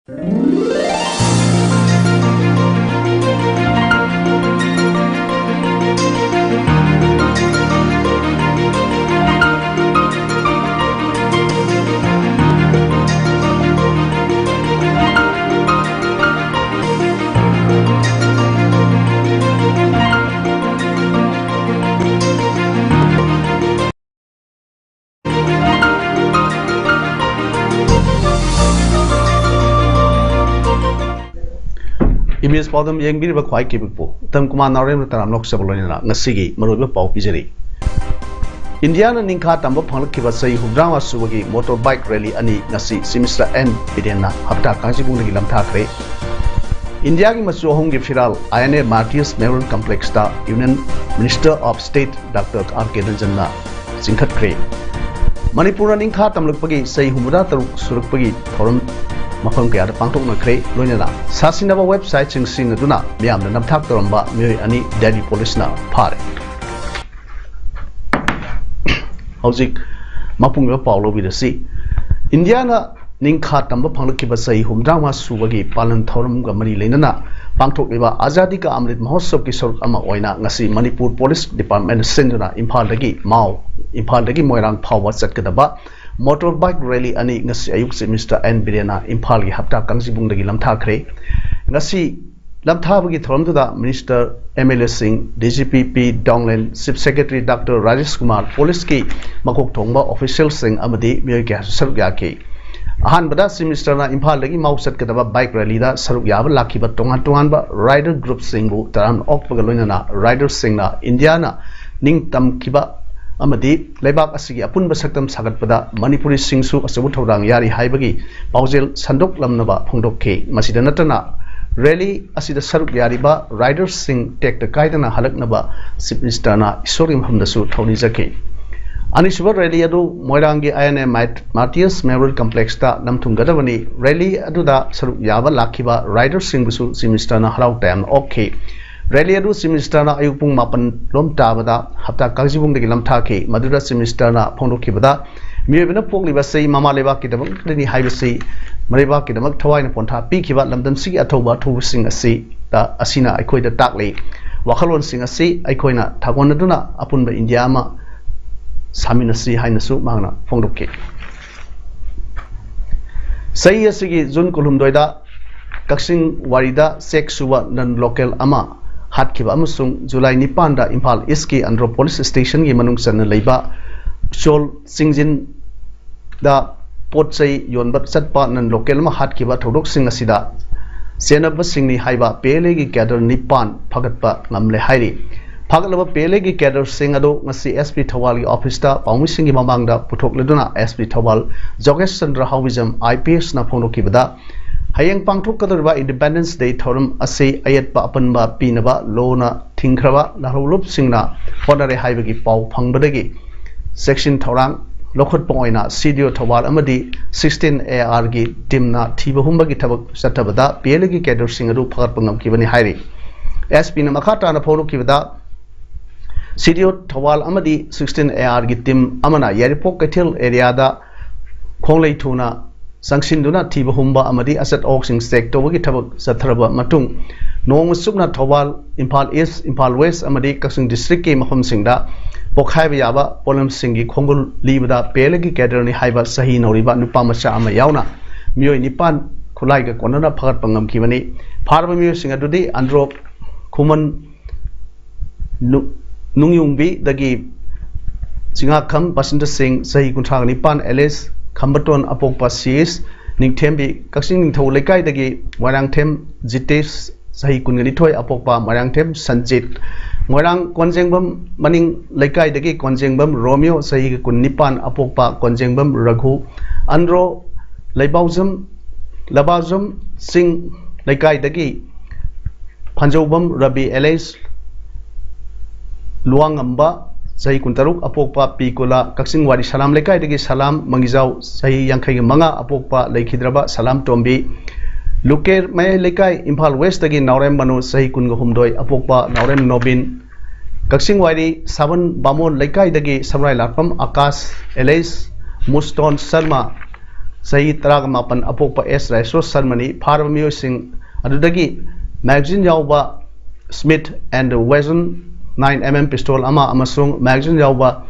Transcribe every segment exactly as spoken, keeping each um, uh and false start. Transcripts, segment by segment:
E B ꯑꯦꯁ ꯄꯥꯎꯗꯝ ꯌꯦꯡꯕꯤꯔꯤꯕ ꯈ꯭ꯋꯥꯏ ꯀꯤꯕꯤꯛꯄꯨ ꯎꯇꯝ ꯀꯨꯃꯥꯔ ꯅꯥꯎꯔꯦꯝꯅ ꯇꯔꯥꯝꯅ ꯑꯣꯛꯆꯕ ꯂꯣꯏꯅꯅ ꯉꯁꯤꯒꯤ ꯃꯔꯨꯑꯣꯏꯕ ꯄꯥꯎ ꯄꯤꯖꯔꯤ꯫ ꯏꯟꯗꯤꯌꯥꯅ ꯅꯤꯡꯈꯥ ꯇꯝꯕ ꯐꯪꯂꯛꯈꯤꯕ ꯆꯍꯤ ꯍꯨꯝꯗ꯭ꯔꯥꯃꯉꯥ ꯁꯨꯕꯒꯤ ꯃꯣꯇꯣꯔ ꯕꯥꯏꯛ ꯔꯦꯂꯤ ꯑꯅꯤ ꯉꯁꯤ ꯆꯤꯐ ꯃꯤꯅꯤꯁꯇꯔ ꯑꯦꯟ ꯕꯤꯔꯦꯟꯅ ꯍꯞꯇꯥ ꯀꯥꯡꯖꯩꯕꯨꯡꯗꯒꯤ ꯂꯝꯊꯥꯈ꯭ꯔꯦ꯫ ꯏꯟꯗꯤꯌꯥꯒꯤ ꯃꯆꯨ ꯑꯍꯨꯝꯒꯤ ꯐꯤꯔꯥꯜ I N A martyrs memorial ꯀꯝꯄ꯭ꯂꯦꯛꯁꯇ union minister of state doctor R K ꯔꯟꯖꯟꯅ ꯆꯤꯡꯈꯠꯈ꯭ꯔꯦ꯫ ꯃꯅꯤꯄꯨꯔꯅ ꯅꯤꯡꯈꯥ ꯇꯝꯂꯛꯄꯒꯤ ꯆꯍꯤ ꯍꯨꯝꯐꯨꯇꯔꯨꯛ ꯁꯨꯔꯛꯄꯒꯤ ꯊꯧꯔꯝ ꯃꯐꯝ ꯀꯌꯥꯗ ꯄꯥꯡꯊꯣꯛꯅꯈ꯭ꯔꯦ꯫ ꯂꯣꯏꯅꯅ ꯁꯥꯁꯤꯟꯅꯕ ꯋꯦꯕꯁꯥꯏꯠꯁꯤꯡ ꯁꯤꯖꯤꯟꯅꯗꯨꯅ ꯃꯤꯌꯥꯝꯅ ꯅꯝꯊꯥꯛ ꯇꯧꯔꯝꯕ ꯃꯤꯑꯣꯏ ꯑꯅꯤ ꯗꯦꯜꯂꯤ ꯄꯨꯂꯤꯁꯅ ꯐꯥꯔꯦ꯫ ꯍꯧꯖꯤꯛ ꯃꯄꯨꯡ ꯑꯣꯏꯕ ꯄꯥꯎ ꯂꯧꯕꯤꯔꯁꯤ꯫ ꯏꯟꯗꯤꯌꯥꯅ ꯅꯤꯡꯈꯥ ꯇꯝꯕ ꯐꯪꯂꯛꯈꯤꯕ ꯆꯍꯤ ꯍꯨꯝꯗ꯭ꯔꯥꯃꯉꯥ ꯁꯨꯕꯒꯤ ꯄꯥꯂꯟ ꯊꯧꯔꯝꯒ ꯃꯔꯤ ꯂꯩꯅꯅ ꯄꯥꯡꯊꯣꯛꯂꯤꯕ ꯑꯖꯥꯗꯤ ꯀꯥ ꯑꯃ꯭ꯔꯤꯠ ꯃꯍꯣꯠꯁꯕꯒꯤ ꯁꯔꯨꯛ ꯑꯃ ꯑꯣꯏꯅ ꯉꯁꯤ ꯃꯅꯤꯄꯨꯔ ꯄꯨꯂꯤꯁ ꯗꯤꯄꯥꯔꯠꯃꯦꯟꯅ ꯁꯤꯟꯗꯨꯅ ꯏꯝꯐꯥꯜꯗꯒꯤ ꯃꯥꯎ, ꯏꯝꯐꯥꯜꯗꯒꯤ ꯃꯣꯏꯔꯥꯡ ꯐꯥꯎꯕ ꯆꯠꯀꯗꯕ ꯃꯣꯇꯣꯔ ꯕꯥꯏꯛ ꯔꯦꯂꯤ ꯑꯅꯤ ꯉꯁꯤ ꯑꯌꯨꯛ ꯆꯤꯐ ꯃꯤꯅꯤꯁꯇꯔ ꯑꯦꯟ ꯕꯤꯔꯦꯟꯅ ꯏꯝꯐꯥꯜꯒꯤ ꯍꯞꯇꯥ ꯀꯥꯡꯖꯩꯕꯨꯡꯗꯒꯤ ꯂꯝꯊꯥꯈ꯭ꯔꯦ꯫ ꯉꯁꯤ ꯂꯝꯊꯥꯕꯒꯤ ꯊꯧꯔꯝꯗꯨꯗ ꯃꯤꯅꯤꯁꯇꯔ, ꯑꯦꯝ ꯑꯦꯜ ꯑꯦꯁꯤꯡ, D G P P Doungel, chief secretary doctor Rajesh Kumar, ꯄꯨꯂꯤꯁꯀꯤ ꯃꯀꯣꯛ ꯊꯣꯡꯕ ꯑꯣꯐꯤꯁꯤꯌꯦꯜꯁꯤꯡ ꯑꯃꯗꯤ ꯃꯤꯑꯣꯏ ꯀꯌꯥꯁꯨ ꯁꯔꯨꯛ ꯌꯥꯈꯤ꯫ ꯑꯍꯥꯟꯕꯗ ꯆꯤꯐ ꯃꯤꯅꯤꯁꯇꯔꯅ ꯏꯝꯐꯥꯜꯗꯒꯤ ꯃꯥꯎ ꯆꯠꯀꯗꯕ ꯕꯥꯏꯛ ꯔꯦꯂꯤꯗ ꯁꯔꯨꯛ ꯌꯥꯕ ꯂꯥꯛꯈꯤꯕ ꯇꯣꯉꯥꯟ ꯇꯣꯉꯥꯟꯕ ꯔꯥꯏꯗꯔ ꯒ꯭ꯔꯨꯞꯁꯤꯡꯕꯨ ꯇꯔꯥꯝꯅ ꯑꯣꯛꯄꯒ ꯂꯣꯏꯅꯅ ꯔꯥꯏꯗꯔꯁꯤꯡꯅ ꯏꯟꯗꯤꯌꯥꯅ ꯅꯤꯡꯇꯝꯈꯤꯕ ꯑꯃꯗꯤ ꯂꯩꯕꯥꯛ ꯑꯁꯤꯒꯤ ꯑꯄꯨꯟꯕ ꯁꯛꯇꯝ ꯁꯥꯒꯠꯄꯗ ꯃꯅꯤꯄꯨꯔꯤꯁꯤꯡꯁꯨ ꯑꯆꯧꯕ ꯊꯧꯗꯥꯡ ꯌꯥꯔꯤ ꯍꯥꯏꯕꯒꯤ ꯄꯥꯎꯖꯦꯜ ꯁꯟꯗꯣꯛꯂꯝꯅꯕ ꯐꯣꯡꯗꯣꯛꯈꯤ꯫ ꯃꯁꯤꯗ ꯅꯠꯇꯅ ꯔꯦꯂꯤ ꯑꯁꯤꯗ ꯁꯔꯨꯛ ꯌꯥꯔꯤꯕ ꯔꯥꯏꯗꯔꯁꯤꯡ ꯇꯦꯛꯇ ꯀꯥꯏꯗꯅ ꯍꯜꯂꯛꯅꯕ ꯆꯤꯐ ꯃꯤꯅꯤꯁꯇꯔꯅ ꯏꯁꯣꯔꯒꯤ ꯃꯐꯝꯗꯁꯨ ꯊꯧꯅꯤꯖꯈꯤ꯫ ꯑꯅꯤꯁꯨꯕ ꯔꯦꯂꯤ ꯑꯗꯨ ꯃꯣꯏꯔꯥꯡꯒꯤ ꯑꯥꯏ N A martyrs memorial ꯀꯝꯄ꯭ꯂꯦꯛꯁꯇ ꯅꯝꯊꯨꯡꯒꯗꯕꯅꯤ꯫ Rally ꯑꯗꯨꯗ ꯁꯔꯨꯛ ꯌꯥꯕ ꯂꯥꯛꯈꯤꯕ ꯔꯥꯏꯗꯔꯁꯤꯡꯕꯨꯁꯨ ꯆꯤꯐ ꯃꯤꯅꯤꯁꯇꯔꯅ ꯍꯔꯥꯎ ꯇꯌꯥꯝꯅ ꯑꯣꯛꯈꯤ꯫ ꯔꯦꯂꯤ ꯑꯗꯨ ꯆꯤꯐ ꯃꯤꯅꯤꯁꯇꯔꯅ ꯑꯌꯨꯛ ꯄꯨꯡ ꯃꯥꯄꯟ ꯂꯣꯝ ꯇꯥꯕꯗ ꯍꯞꯇꯥ ꯀꯥꯡꯖꯩꯕꯨꯡꯗꯒꯤ ꯂꯝꯊꯥꯈꯤ꯫ ꯃꯗꯨꯗ ꯆꯤꯐ ꯃꯤꯅꯤꯁꯇꯔꯅ ꯐꯣꯡꯗꯣꯛꯈꯤꯕꯗ, ꯃꯤꯑꯣꯏꯕꯅ ꯄꯣꯛꯂꯤꯕ ꯑꯁꯤ ꯃꯃꯥ ꯂꯩꯕꯥꯛꯀꯤꯗꯃꯛꯇꯅꯤ ꯍꯥꯏꯕꯁꯤ ꯃꯔꯩꯕꯥꯛꯀꯤꯗꯃꯛ ꯊꯋꯥꯏꯅ ꯄꯣꯟꯊꯥ ꯄꯤꯈꯤꯕ ꯂꯝꯗꯝꯁꯤꯒꯤ ꯑꯊꯧꯕ ꯑꯊꯧꯕꯁꯤꯡ ꯑꯁꯤꯗ, ꯑꯁꯤꯅ ꯑꯩꯈꯣꯏꯗ ꯇꯥꯛꯂꯤ꯫ ꯋꯥꯈꯜꯂꯣꯟꯁꯤꯡ ꯑꯁꯤ ꯑꯩꯈꯣꯏꯅ ꯊꯥꯒꯣꯟꯅꯗꯨꯅ ꯑꯄꯨꯟꯕ ꯏꯟꯗꯤꯌꯥ ꯑꯃ ꯁꯥꯃꯤꯟꯅꯁꯤ ꯍꯥꯏꯅꯁꯨ ꯃꯍꯥꯛꯅ ꯐꯣꯡꯗꯣꯛꯈꯤ꯫ ꯆꯍꯤ ꯑꯁꯤꯒꯤ ꯖꯨꯟ ꯀꯨꯟꯍꯨꯝꯗꯣꯏꯗ ꯀꯛꯆꯤꯡ ꯋꯥꯏꯔꯤꯗ ꯆꯦꯛ ꯁꯨꯕ ꯅꯟ ꯂꯣꯀꯦꯜ ꯑꯃ ꯍꯥꯠꯈꯤꯕ ꯑꯃꯁꯨꯡ ꯖꯨꯂꯥꯏ ꯅꯤꯄꯥꯟꯗ ꯏꯝꯐꯥꯜ ꯏꯁꯀꯤ ꯑꯟꯗ꯭ꯔꯣ ꯄꯨꯂꯤꯁ ꯁ꯭ꯇꯦꯁꯟꯒꯤ ꯃꯅꯨꯡ ꯆꯟꯅ ꯂꯩꯕ ꯆꯣꯜ ꯆꯤꯡꯖꯤꯟꯗ ꯄꯣꯠ ꯆꯩ ꯌꯣꯟꯕ ꯆꯠꯄ ꯅꯟ ꯂꯣꯀꯦꯜ ꯑꯃ ꯍꯥꯠꯈꯤꯕ ꯊꯧꯗꯣꯛꯁꯤꯡ ꯑꯁꯤꯗ ꯆꯦꯟꯅꯕꯁꯤꯡꯅꯤ ꯍꯥꯏꯕ ꯄꯤ ꯑꯦꯜ ꯑꯦꯒꯤ ꯀꯦꯗꯔ ꯅꯤꯄꯥꯟ ꯐꯒꯠꯄ ꯉꯝꯂꯦ ꯍꯥꯏꯔꯤ꯫ ꯐꯒꯠꯂꯕ ꯄꯤ ꯑꯦꯜ ꯑꯦꯒꯤ ꯀꯦꯗꯔꯁꯤꯡ ꯑꯗꯨ ꯉꯁꯤ ꯑꯦꯁ ꯄꯤ ꯊꯧꯕꯥꯜꯒꯤ ꯑꯣꯐꯤꯁꯇ ꯄꯥꯎꯃꯤꯁꯤꯡꯒꯤ ꯃꯃꯥꯡꯗ ꯄꯨꯊꯣꯛꯂꯗꯨꯅ S P Thoubal ꯖꯣꯒꯦꯁ Chandra ꯍꯥꯎꯕꯤꯖꯝ I P ꯑꯦꯁꯅ ꯐꯣꯡꯗꯣꯛꯈꯤꯕꯗ, ꯍꯌꯦꯡ ꯄꯥꯡꯊꯣꯛꯀꯗꯧꯔꯤꯕ ꯏꯟꯗꯤꯄꯦꯟꯗꯦꯟꯁ ꯗꯦ ꯊꯧꯔꯝ ꯑꯁꯤ ꯑꯌꯦꯠꯄ ꯑꯄꯟꯕ ꯄꯤꯅꯕ ꯂꯣꯅ ꯊꯤꯡꯈ꯭ꯔꯕ ꯂꯥꯜꯍꯧꯂꯨꯞꯁꯤꯡꯅ ꯍꯣꯠꯅꯔꯦ ꯍꯥꯏꯕꯒꯤ ꯄꯥꯎ ꯐꯪꯕꯗꯒꯤ ꯆꯦꯛꯁꯤꯟ ꯊꯧꯔꯥꯡ ꯂꯧꯈꯠꯄ ꯑꯣꯏꯅ ꯁꯤ ꯗꯤ ꯑꯣ ꯊꯧꯕꯥꯜ ꯑꯃꯗꯤ ꯁꯤꯛꯁꯇꯤꯟ ꯑꯦ ꯑꯥꯔꯒꯤ ꯇꯤꯝꯅ ꯊꯤꯕ ꯍꯨꯝꯕꯒꯤ ꯊꯕꯛ ꯆꯠꯊꯕꯗ ꯄꯤ ꯑꯦꯜ ꯑꯦꯒꯤ ꯀꯦꯗꯔꯁꯤꯡ ꯑꯗꯨ ꯐꯒꯠꯄ ꯉꯝꯈꯤꯕꯅꯤ ꯍꯥꯏꯔꯤ꯫ ꯑꯦꯁ ꯄꯤꯅ ꯃꯈꯥ ꯇꯥꯅ ꯐꯣꯡꯗꯣꯛꯈꯤꯕꯗ, ꯁꯤ ꯗꯤ ꯑꯣ ꯊꯧꯕꯥꯜ ꯑꯃꯗꯤ ꯁꯤꯛꯁꯇꯤꯟ ꯑꯦ ꯑꯥꯔꯒꯤ ꯇꯤꯝ ꯑꯃꯅ ꯌꯥꯏꯔꯤꯄꯣꯛ ꯀꯩꯊꯦꯜ ꯑꯦꯔꯤꯌꯥꯗ ꯈꯣꯡꯂꯩ ꯊꯨꯅ ꯆꯪꯁꯤꯟꯗꯨꯅ ꯊꯤꯕ ꯍꯨꯝꯕ ꯑꯃꯗꯤ ꯑꯆꯠ ꯑꯋꯣꯛꯁꯤꯡ ꯆꯦꯛ ꯇꯧꯕꯒꯤ ꯊꯕꯛ ꯆꯠꯊꯔꯕ ꯃꯇꯨꯡ, ꯅꯣꯡꯃ ꯆꯨꯞꯅ ꯊꯧꯕꯥꯜ, ꯏꯝꯐꯥꯜ ꯏꯁ, ꯏꯝꯐꯥꯜ ꯋꯦꯁ ꯑꯃꯗꯤ ꯀꯛꯆꯤꯡ ꯗꯤꯁꯇ꯭ꯔꯤꯛꯀꯤ ꯃꯐꯝꯁꯤꯡꯗ ꯄꯣꯈꯥꯏꯕ ꯌꯥꯕ ꯄꯣꯠꯂꯝꯁꯤꯡꯒꯤ ꯈꯣꯡꯒꯨꯜ ꯂꯤꯕꯗ ꯄꯤ ꯑꯦꯜ ꯑꯦꯒꯤ ꯀꯦꯗꯔꯅꯤ ꯍꯥꯏꯕ ꯆꯍꯤ ꯅꯧꯔꯤꯕ ꯅꯨꯄꯥ ꯃꯆꯥ ꯑꯃ ꯌꯥꯎꯅ ꯃꯤꯑꯣꯏ ꯅꯤꯄꯥꯟ ꯈꯨꯠꯂꯥꯏꯒ ꯀꯣꯟꯅꯅ ꯐꯒꯠꯄ ꯉꯝꯈꯤꯕꯅꯤ꯫ ꯐꯥꯔꯕ ꯃꯤꯑꯣꯏꯁꯤꯡ ꯑꯗꯨꯗꯤ ꯑꯟꯗ꯭ꯔꯣ ꯈꯨꯃꯟ ꯅꯨ-, ꯅꯨꯡꯌꯨꯡꯕꯤꯗꯒꯤ ꯆꯤꯉꯥꯈꯝ ꯕꯁꯟꯇ ꯁꯤꯡ, ꯆꯍꯤ ꯀꯨꯟꯊ꯭ꯔꯥ ꯅꯤꯄꯥꯟ, ꯑꯦꯂꯤꯁ ꯈꯝꯕꯇꯣꯟ, ꯑꯄꯣꯛꯄ ꯁꯤ ꯑꯦꯁ ꯅꯤꯡꯊꯦꯝꯕꯤ, ꯀꯛꯆꯤꯡ ꯅꯤꯡꯊꯧ ꯂꯩꯀꯥꯏꯗꯒꯤ ꯃꯣꯏꯔꯥꯡꯊꯦꯝ ꯖꯤꯇꯦꯁ, ꯆꯍꯤ ꯀꯨꯟꯒ ꯅꯤꯊꯣꯏ, ꯑꯄꯣꯛꯄ ꯃꯣꯏꯔꯥꯡꯊꯦꯝ ꯁꯟꯖꯤꯠ, ꯃꯣꯏꯔꯥꯡ ꯀꯣꯟꯖꯦꯡꯕꯝ ꯃꯅꯤꯡ ꯂꯩꯀꯥꯏꯗꯒꯤ ꯀꯣꯟꯖꯦꯡꯕꯝ ꯔꯣꯃꯤꯌꯣ, ꯆꯍꯤ ꯀꯨꯟꯅꯤꯄꯥꯟ, ꯑꯄꯣꯛꯄ ꯀꯣꯟꯖꯦꯡꯕꯝ ꯔꯘꯨ, ꯑꯟꯗ꯭ꯔꯣ ꯂꯩꯕꯥꯎꯖꯝ, ꯂꯕꯥꯎꯖꯝ ꯆꯤꯡ ꯂꯩꯀꯥꯏꯗꯒꯤ ꯐꯟꯖꯧꯕꯝ ꯔꯕꯤ ꯑꯦꯂꯤꯁ ꯂꯨꯋꯥꯉꯝꯕ, ꯆꯍꯤ ꯀꯨꯟꯇꯔꯨꯛ, ꯑꯄꯣꯛꯄ ꯄꯤ ꯀꯨꯂꯥ, ꯀꯛꯆꯤꯡ ꯋꯥꯏꯔꯤ ꯁꯂꯥꯝ ꯂꯩꯀꯥꯏꯗꯒꯤ ꯁꯂꯥꯝ ꯃꯪꯒꯤꯖꯥꯎ, ꯆꯍꯤ ꯌꯥꯡꯈꯩꯒ ꯃꯉꯥ, ꯑꯄꯣꯛꯄ ꯂꯩꯈꯤꯗ꯭ꯔꯕ ꯁꯂꯥꯝ ꯇꯣꯝꯕꯤ, ꯂꯨꯀꯦꯔ ꯃꯌꯥꯏ ꯂꯩꯀꯥꯏ, ꯏꯝꯐꯥꯜ ꯋꯦꯁꯇꯒꯤ ꯅꯥꯎꯔꯦꯝ ꯃꯅꯨ, ꯆꯍꯤ ꯀꯨꯟꯒ ꯍꯨꯝꯗꯣꯏ, ꯑꯄꯣꯛꯄ ꯅꯥꯎꯔꯦꯝ ꯅꯣꯕꯤꯟ, ꯀꯛꯆꯤꯡ ꯋꯥꯏꯔꯤ ꯁꯥꯕꯟ ꯕꯥꯃꯣꯟ ꯂꯩꯀꯥꯏꯗꯒꯤ ꯁꯝꯔꯥꯏ ꯂꯥꯠꯄꯝ ꯑꯀꯥꯁ, ꯑꯦꯂꯤꯁ ꯃꯨꯁꯇꯣꯟ ꯁꯔꯃ, ꯆꯍꯤ ꯇꯔꯥꯒ ꯃꯥꯄꯟ ꯑꯄꯣꯛꯄ ꯑꯦꯁ ꯔꯥꯏꯁꯣꯔ ꯁꯔꯃꯅꯤ꯫ ꯐꯥꯔꯕ ꯃꯤꯑꯣꯏꯁꯤꯡ ꯑꯗꯨꯗꯒꯤ magazine ꯌꯥꯎꯕ Smith and Wesson nine M M pistol ꯑꯃ ꯑꯃꯁꯨꯡ magazine ꯌꯥꯎꯕ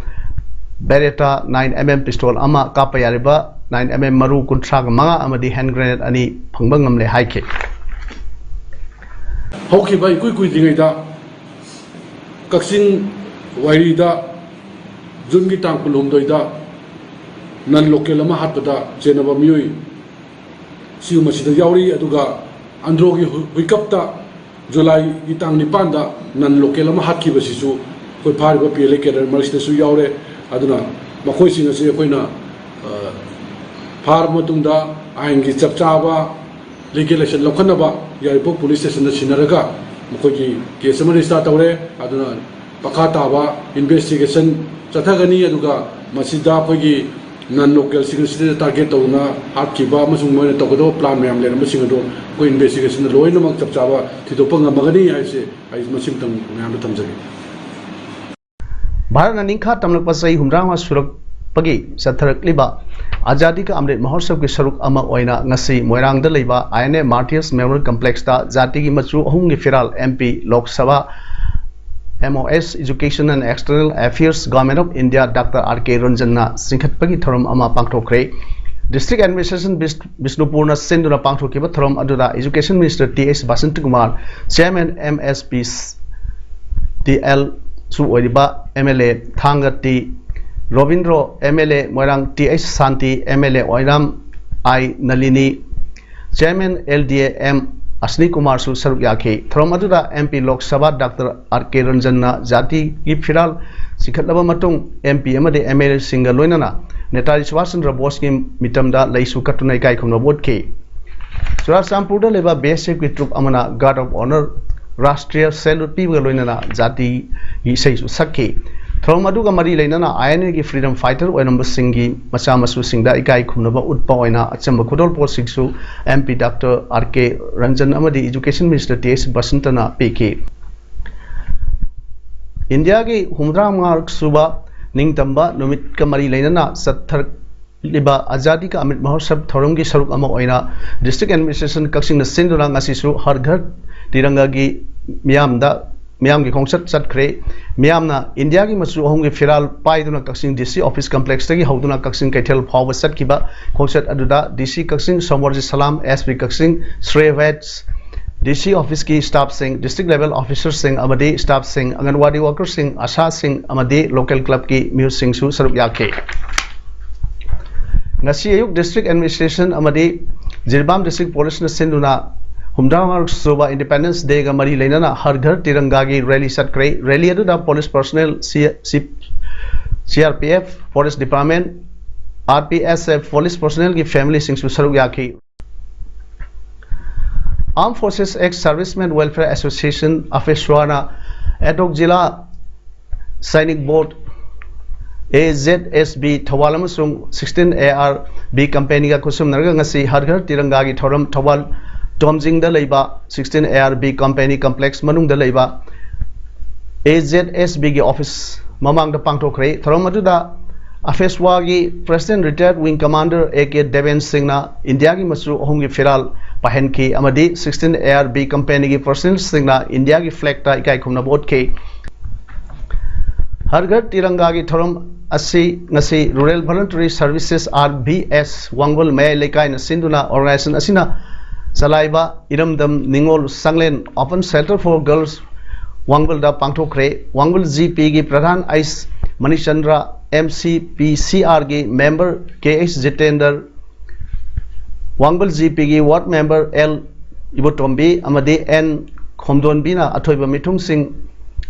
Beretta nine M M pistol ꯑꯃ, ꯀꯥꯞꯄ ꯌꯥꯔꯤꯕ nine M M ꯃꯔꯨ ꯀꯨꯟꯊ꯭ꯔꯥꯒ ꯃꯉꯥ ꯑꯃꯗꯤ hand grenade ꯑꯅꯤ ꯐꯪꯕ ꯉꯝꯂꯦ ꯍꯥꯏꯈꯤ꯫ ꯍꯧꯈꯤꯕ ꯏꯀꯨꯏ ꯀꯨꯏꯗ꯭ꯔꯤꯉꯩꯗ ꯀꯛꯆꯤꯡ ꯋꯥꯏꯔꯤꯗ ꯖꯨꯟꯒꯤ ꯇꯥꯡ ꯀꯨꯟꯍꯨꯝꯗꯣꯏꯗ non local ꯑꯃ ꯍꯥꯠꯄꯗ ꯆꯦꯟꯅꯕ ꯃꯤꯑꯣꯏ ꯁꯤꯒꯨꯝꯕꯁꯤꯗ ꯌꯥꯎꯔꯤ꯫ ꯑꯗꯨꯒ ꯑꯟꯗ꯭ꯔꯣꯒꯤ ꯍꯨ-, ꯍꯨꯏꯀꯞꯇ ꯖꯨꯂꯥꯏꯒꯤ ꯇꯥꯡ ꯅꯤꯄꯥꯟꯗ non local ꯑꯃ ꯍꯥꯠꯈꯤꯕꯁꯤꯁꯨ ꯑꯩꯈꯣꯏ ꯐꯥꯔꯤꯕ P L A cadre ꯃꯔꯛꯁꯤꯗꯁꯨ ꯌꯥꯎꯔꯦ꯫ ꯑꯗꯨꯅ ꯃꯈꯣꯏꯁꯤꯡ ꯑꯁꯤ ꯑꯩꯈꯣꯏꯅ, ꯑ, ꯐꯥꯔꯕ ꯃꯇꯨꯡꯗ ꯑꯥꯏꯟꯒꯤ ꯆꯞ ꯆꯥꯕ legal action ꯂꯧꯈꯠꯅꯕ ꯌꯥꯏꯔꯤꯄꯣꯛ police stationꯗ ꯁꯤꯟꯅꯔꯒ ꯃꯈꯣꯏꯒꯤ case ꯑꯃ register ꯇꯧꯔꯦ꯫ ꯑꯗꯨꯅ ꯃꯈꯥ ꯇꯥꯕ investigation ꯆꯠꯊꯒꯅꯤ꯫ ꯑꯗꯨꯒ ꯃꯁꯤꯗ ꯑꯩꯈꯣꯏꯒꯤ non local ꯁꯤꯡ ꯑꯁꯤꯗ target ꯇꯧꯗꯨꯅ ꯍꯥꯠꯈꯤꯕ ꯑꯃꯁꯨꯡ ꯃꯣꯏꯅ ꯇꯧꯒꯗꯕ plan ꯃꯌꯥꯝ ꯂꯩꯔꯝꯕꯁꯤꯡ ꯑꯗꯨ ꯑꯩꯈꯣꯏ investigationꯗ ꯂꯣꯏꯅꯃꯛ ꯆꯞ ꯆꯥꯕ ꯊꯤꯗꯣꯛꯄ ꯉꯝꯃꯒꯅꯤ ꯍꯥꯏꯁꯦ ꯑꯩ ꯃꯁꯤꯃꯇꯪ ꯃꯌꯥꯝꯗ ꯊꯝꯖꯒꯦ꯫ ꯚꯥꯔꯠꯅ ꯅꯤꯡꯈꯥ ꯇꯝꯂꯛꯄ ꯆꯍꯤ ꯍꯨꯝꯗ꯭ꯔꯥ ꯃꯉꯥ ꯁꯨꯔꯛꯄꯒꯤ ꯆꯠꯊꯔꯛꯂꯤꯕ ꯑꯖꯥꯗꯤ ꯀꯥ ꯑꯃ꯭ꯔꯤꯠ ꯃꯍꯣꯠꯁꯕꯒꯤ ꯁꯔꯨꯛ ꯑꯃ ꯑꯣꯏꯅ ꯉꯁꯤ ꯃꯣꯏꯔꯥꯡꯗ ꯂꯩꯕ I N A Martyrs Memorial Complexꯇ ꯖꯥꯇꯤꯒꯤ ꯃꯆꯨ ꯑꯍꯨꯝꯒꯤ ꯐꯤꯔꯥꯜ M P Lok Sabha, M O S Education and External Affairs, Government of India, Doctor R K ꯔꯟꯖꯟꯅ ꯆꯤꯡꯈꯠꯄꯒꯤ ꯊꯧꯔꯝ ꯑꯃ ꯄꯥꯡꯊꯣꯛꯈ꯭ꯔꯦ꯫ District Administration ꯕꯤꯁ-, ꯕꯤꯁꯅꯨꯄꯨꯔꯅ ꯁꯤꯟꯗꯨꯅ ꯄꯥꯡꯊꯣꯛꯈꯤꯕ ꯊꯧꯔꯝ ꯑꯗꯨꯗ Education Minister T H Basanta Kumar, Chairman M S P T L ꯁꯨ ꯑꯣꯏꯔꯤꯕ M L A Thanga T Robindro, M L A Moirang T H Shanti, M L A ꯑꯣꯏꯔꯥꯝ I Nalini, Chairman L D A M ꯑꯁꯅꯤ ꯀꯨꯃꯥꯔꯁꯨ ꯁꯔꯨꯛ ꯌꯥꯈꯤ꯫ ꯊꯧꯔꯝ ꯑꯗꯨꯗ M P Lok Sabha Doctor R K ꯔꯟꯖꯟꯅ ꯖꯥꯇꯤꯒꯤ ꯐꯤꯔꯥꯜ ꯆꯤꯡꯈꯠꯂꯕ ꯃꯇꯨꯡ M P ꯑꯃꯗꯤ M L A ꯁꯤꯡꯒ ꯂꯣꯏꯅꯅ ꯅꯦꯇꯥꯖꯤ ꯁꯨꯚꯥꯁ ꯆꯟꯗ꯭ꯔ ꯕꯣꯁꯀꯤ ꯃꯤꯇꯝꯗ ꯂꯩꯁꯨ ꯀꯠꯇꯨꯅ ꯏꯀꯥꯏ ꯈꯨꯝꯅꯕ ꯎꯠꯈꯤ꯫ ꯆꯨꯔꯥꯆꯥꯟꯄꯨꯔꯗ ꯂꯩꯕ B S Fꯀꯤ troop ꯑꯃꯅ Guard of Honour, Rashtriya Salute ꯄꯤꯕꯒ ꯂꯣꯏꯅꯅ ꯖꯥꯇꯤꯒꯤ ꯏꯁꯩꯁꯨ ꯁꯛꯈꯤ꯫ ꯊꯧꯔꯝ ꯑꯗꯨꯒ ꯃꯔꯤ ꯂꯩꯅꯅ I N Aꯒꯤ freedom fighter ꯑꯣꯏꯔꯝꯕꯁꯤꯡꯒꯤ ꯃꯆꯥ ꯃꯁꯨꯁꯤꯡꯗ ꯏꯀꯥꯏ ꯈꯨꯝꯅꯕ ꯎꯠꯄ ꯑꯣꯏꯅ ꯑꯆꯝꯕ ꯈꯨꯗꯣꯜꯄꯣꯠꯁꯤꯡꯁꯨ M P Doctor R K Ranjan ꯑꯃꯗꯤ Education Minister T H ꯕꯁꯟꯇꯅ ꯄꯤꯈꯤ꯫ ꯏꯟꯗꯤꯌꯥꯒꯤ ꯍꯨꯝꯗ꯭ꯔꯥ ꯃꯉꯥꯔꯛ ꯁꯨꯕ ꯅꯤꯡꯇꯝꯕ ꯅꯨꯃꯤꯠꯀ ꯃꯔꯤ ꯂꯩꯅꯅ ꯆꯠꯊꯔꯛ-, ꯂꯤꯕ ꯑꯖꯥꯗꯤ ꯀꯥ ꯑꯃ꯭ꯔꯤꯠ ꯃꯍꯣꯠꯁꯕ ꯊꯧꯔꯝꯒꯤ ꯁꯔꯨꯛ ꯑꯃ ꯑꯣꯏꯅ District Administration ꯀꯛꯆꯤꯡꯅ ꯁꯤꯟꯗꯨꯅ ꯉꯁꯤꯁꯨ ꯍꯔ ꯘꯔ ꯇꯤꯔꯪꯒꯥꯒꯤ ꯃꯤꯌꯥꯝꯗ, ꯃꯤꯌꯥꯝꯒꯤ ꯈꯣꯡꯆꯠ ꯆꯠꯈ꯭ꯔꯦ꯫ ꯃꯤꯌꯥꯝꯅ ꯏꯟꯗꯤꯌꯥꯒꯤ ꯃꯆꯨ ꯑꯍꯨꯝꯒꯤ ꯐꯤꯔꯥꯜ ꯄꯥꯏꯗꯨꯅ ꯀꯛꯆꯤꯡ DC office complexꯇꯒꯤ ꯍꯧꯗꯨꯅ ꯀꯛꯆꯤꯡ ꯀꯩꯊꯦꯜ ꯐꯥꯎꯕ ꯆꯠꯈꯤꯕ ꯈꯣꯡꯆꯠ ꯑꯗꯨꯗ DC ꯀꯛꯆꯤꯡ ꯁꯣꯃꯣꯔꯖꯤꯠ ꯁꯂꯥꯝ, SP ꯀꯛꯆꯤꯡ ꯁ꯭ꯔꯦꯌꯥ ꯚꯦꯠꯁ, DC officeꯀꯤ staffꯁꯤꯡ, district level officerꯁꯤꯡ ꯑꯃꯗꯤ staffꯁꯤꯡ, ꯑꯪꯒꯟꯋꯥꯗꯤ workerꯁꯤꯡ, ꯑꯁꯥꯁꯤꯡ ꯑꯃꯗꯤ local clubꯀꯤ ꯃꯤꯍꯨꯠꯁꯤꯡꯁꯨ ꯁꯔꯨꯛ ꯌꯥꯈꯤ꯫ ꯉꯁꯤ ꯑꯌꯨꯛ District Administration ꯑꯃꯗꯤ ꯖꯤꯔꯤꯕꯥꯝ District Policeꯅ ꯁꯤꯟꯗꯨꯅ ꯍꯨꯝꯗ꯭ꯔꯥ ꯃꯉꯥꯔꯛ ꯁꯨꯕ Independence Dayꯒ ꯃꯔꯤ ꯂꯩꯅꯅ ꯍꯔ ꯘꯔ ꯇꯤꯔꯪꯒꯥꯒꯤ rally ꯆꯠꯈ꯭ꯔꯦ꯫ Rally ꯑꯗꯨꯗ police personnel, C-, C-, CRPF, Forest Department, RPSF police personnelꯒꯤ familyꯁꯤꯡꯁꯨ ꯁꯔꯨꯛ ꯌꯥꯈꯤ꯫ Armed Forces Ex Servicemen Welfare Association, AFESWAꯅ ꯑꯦꯗꯣꯛ ꯖꯤꯂꯥ ꯁꯥꯏꯅꯤꯛ ꯕꯣꯔꯗ, AZSB ꯊꯧꯕꯥꯜ ꯑꯃꯁꯨꯡ sixteen ARB companyꯒ ꯈꯨꯠꯁꯝꯅꯔꯒ ꯉꯁꯤ ꯍꯔ ꯘꯔ ꯇꯤꯔꯪꯒꯥꯒꯤ ꯊꯧꯔꯝ ꯊꯧꯕꯥꯜ ꯇꯣꯝꯖꯤꯡꯗ ꯂꯩꯕ sixteen ARB company complex ꯃꯅꯨꯡꯗ ꯂꯩꯕ AZSBꯒꯤ office ꯃꯃꯥꯡꯗ ꯄꯥꯡꯊꯣꯛꯈ꯭ꯔꯦ꯫ ꯊꯧꯔꯝ ꯑꯗꯨꯗ AFESWAꯒꯤ President Retired Wing Commander A K Deben ꯁꯤꯡꯅ ꯏꯟꯗꯤꯌꯥꯒꯤ ꯃꯆꯨ ꯑꯍꯨꯝꯒꯤ ꯐꯤꯔꯥꯜ ꯄꯥꯏꯍꯟꯈꯤ ꯑꯃꯗꯤ sixteen ARB companyꯒꯤ personnelꯁꯤꯡꯅ ꯏꯟꯗꯤꯌꯥꯒꯤ flagꯇ ꯏꯀꯥꯏ ꯈꯨꯝꯅꯕ ꯎꯠꯈꯤ꯫ ꯍꯔ ꯘꯔ ꯇꯤꯔꯪꯒꯥꯒꯤ ꯊꯧꯔꯝ ꯑꯁꯤ ꯉꯁꯤ Rural Voluntary Services, RVS, ꯋꯥꯡꯕꯜ ꯃꯌꯥꯏ ꯂꯩꯀꯥꯏꯅ ꯁꯤꯟꯗꯨꯅ organization ꯑꯁꯤꯅ ꯆꯂꯥꯏꯕ ꯏꯔꯝꯗꯝ ꯅꯤꯉꯣꯜ ꯁꯪꯂꯦꯟ Open Shelter for Girls ꯋꯥꯡꯕꯜꯗ ꯄꯥꯡꯊꯣꯛꯈ꯭ꯔꯦ꯫ ꯋꯥꯡꯕꯜ GPꯒꯤ ꯄ꯭ꯔꯙꯥꯟ ꯑꯩꯁ ꯃꯅꯤꯆꯟꯗ꯭ꯔ, MCPCRꯒꯤ member K S Jitender, Wangbal GPꯒꯤ ward member ꯑꯦꯜ ꯏꯕꯣꯇꯣꯝꯕꯤ ꯑꯃꯗꯤ ꯑꯦꯟ ꯈꯣꯝꯗꯣꯟꯕꯤꯅ ꯑꯊꯣꯏꯕ ꯃꯤꯊꯨꯡꯁꯤꯡ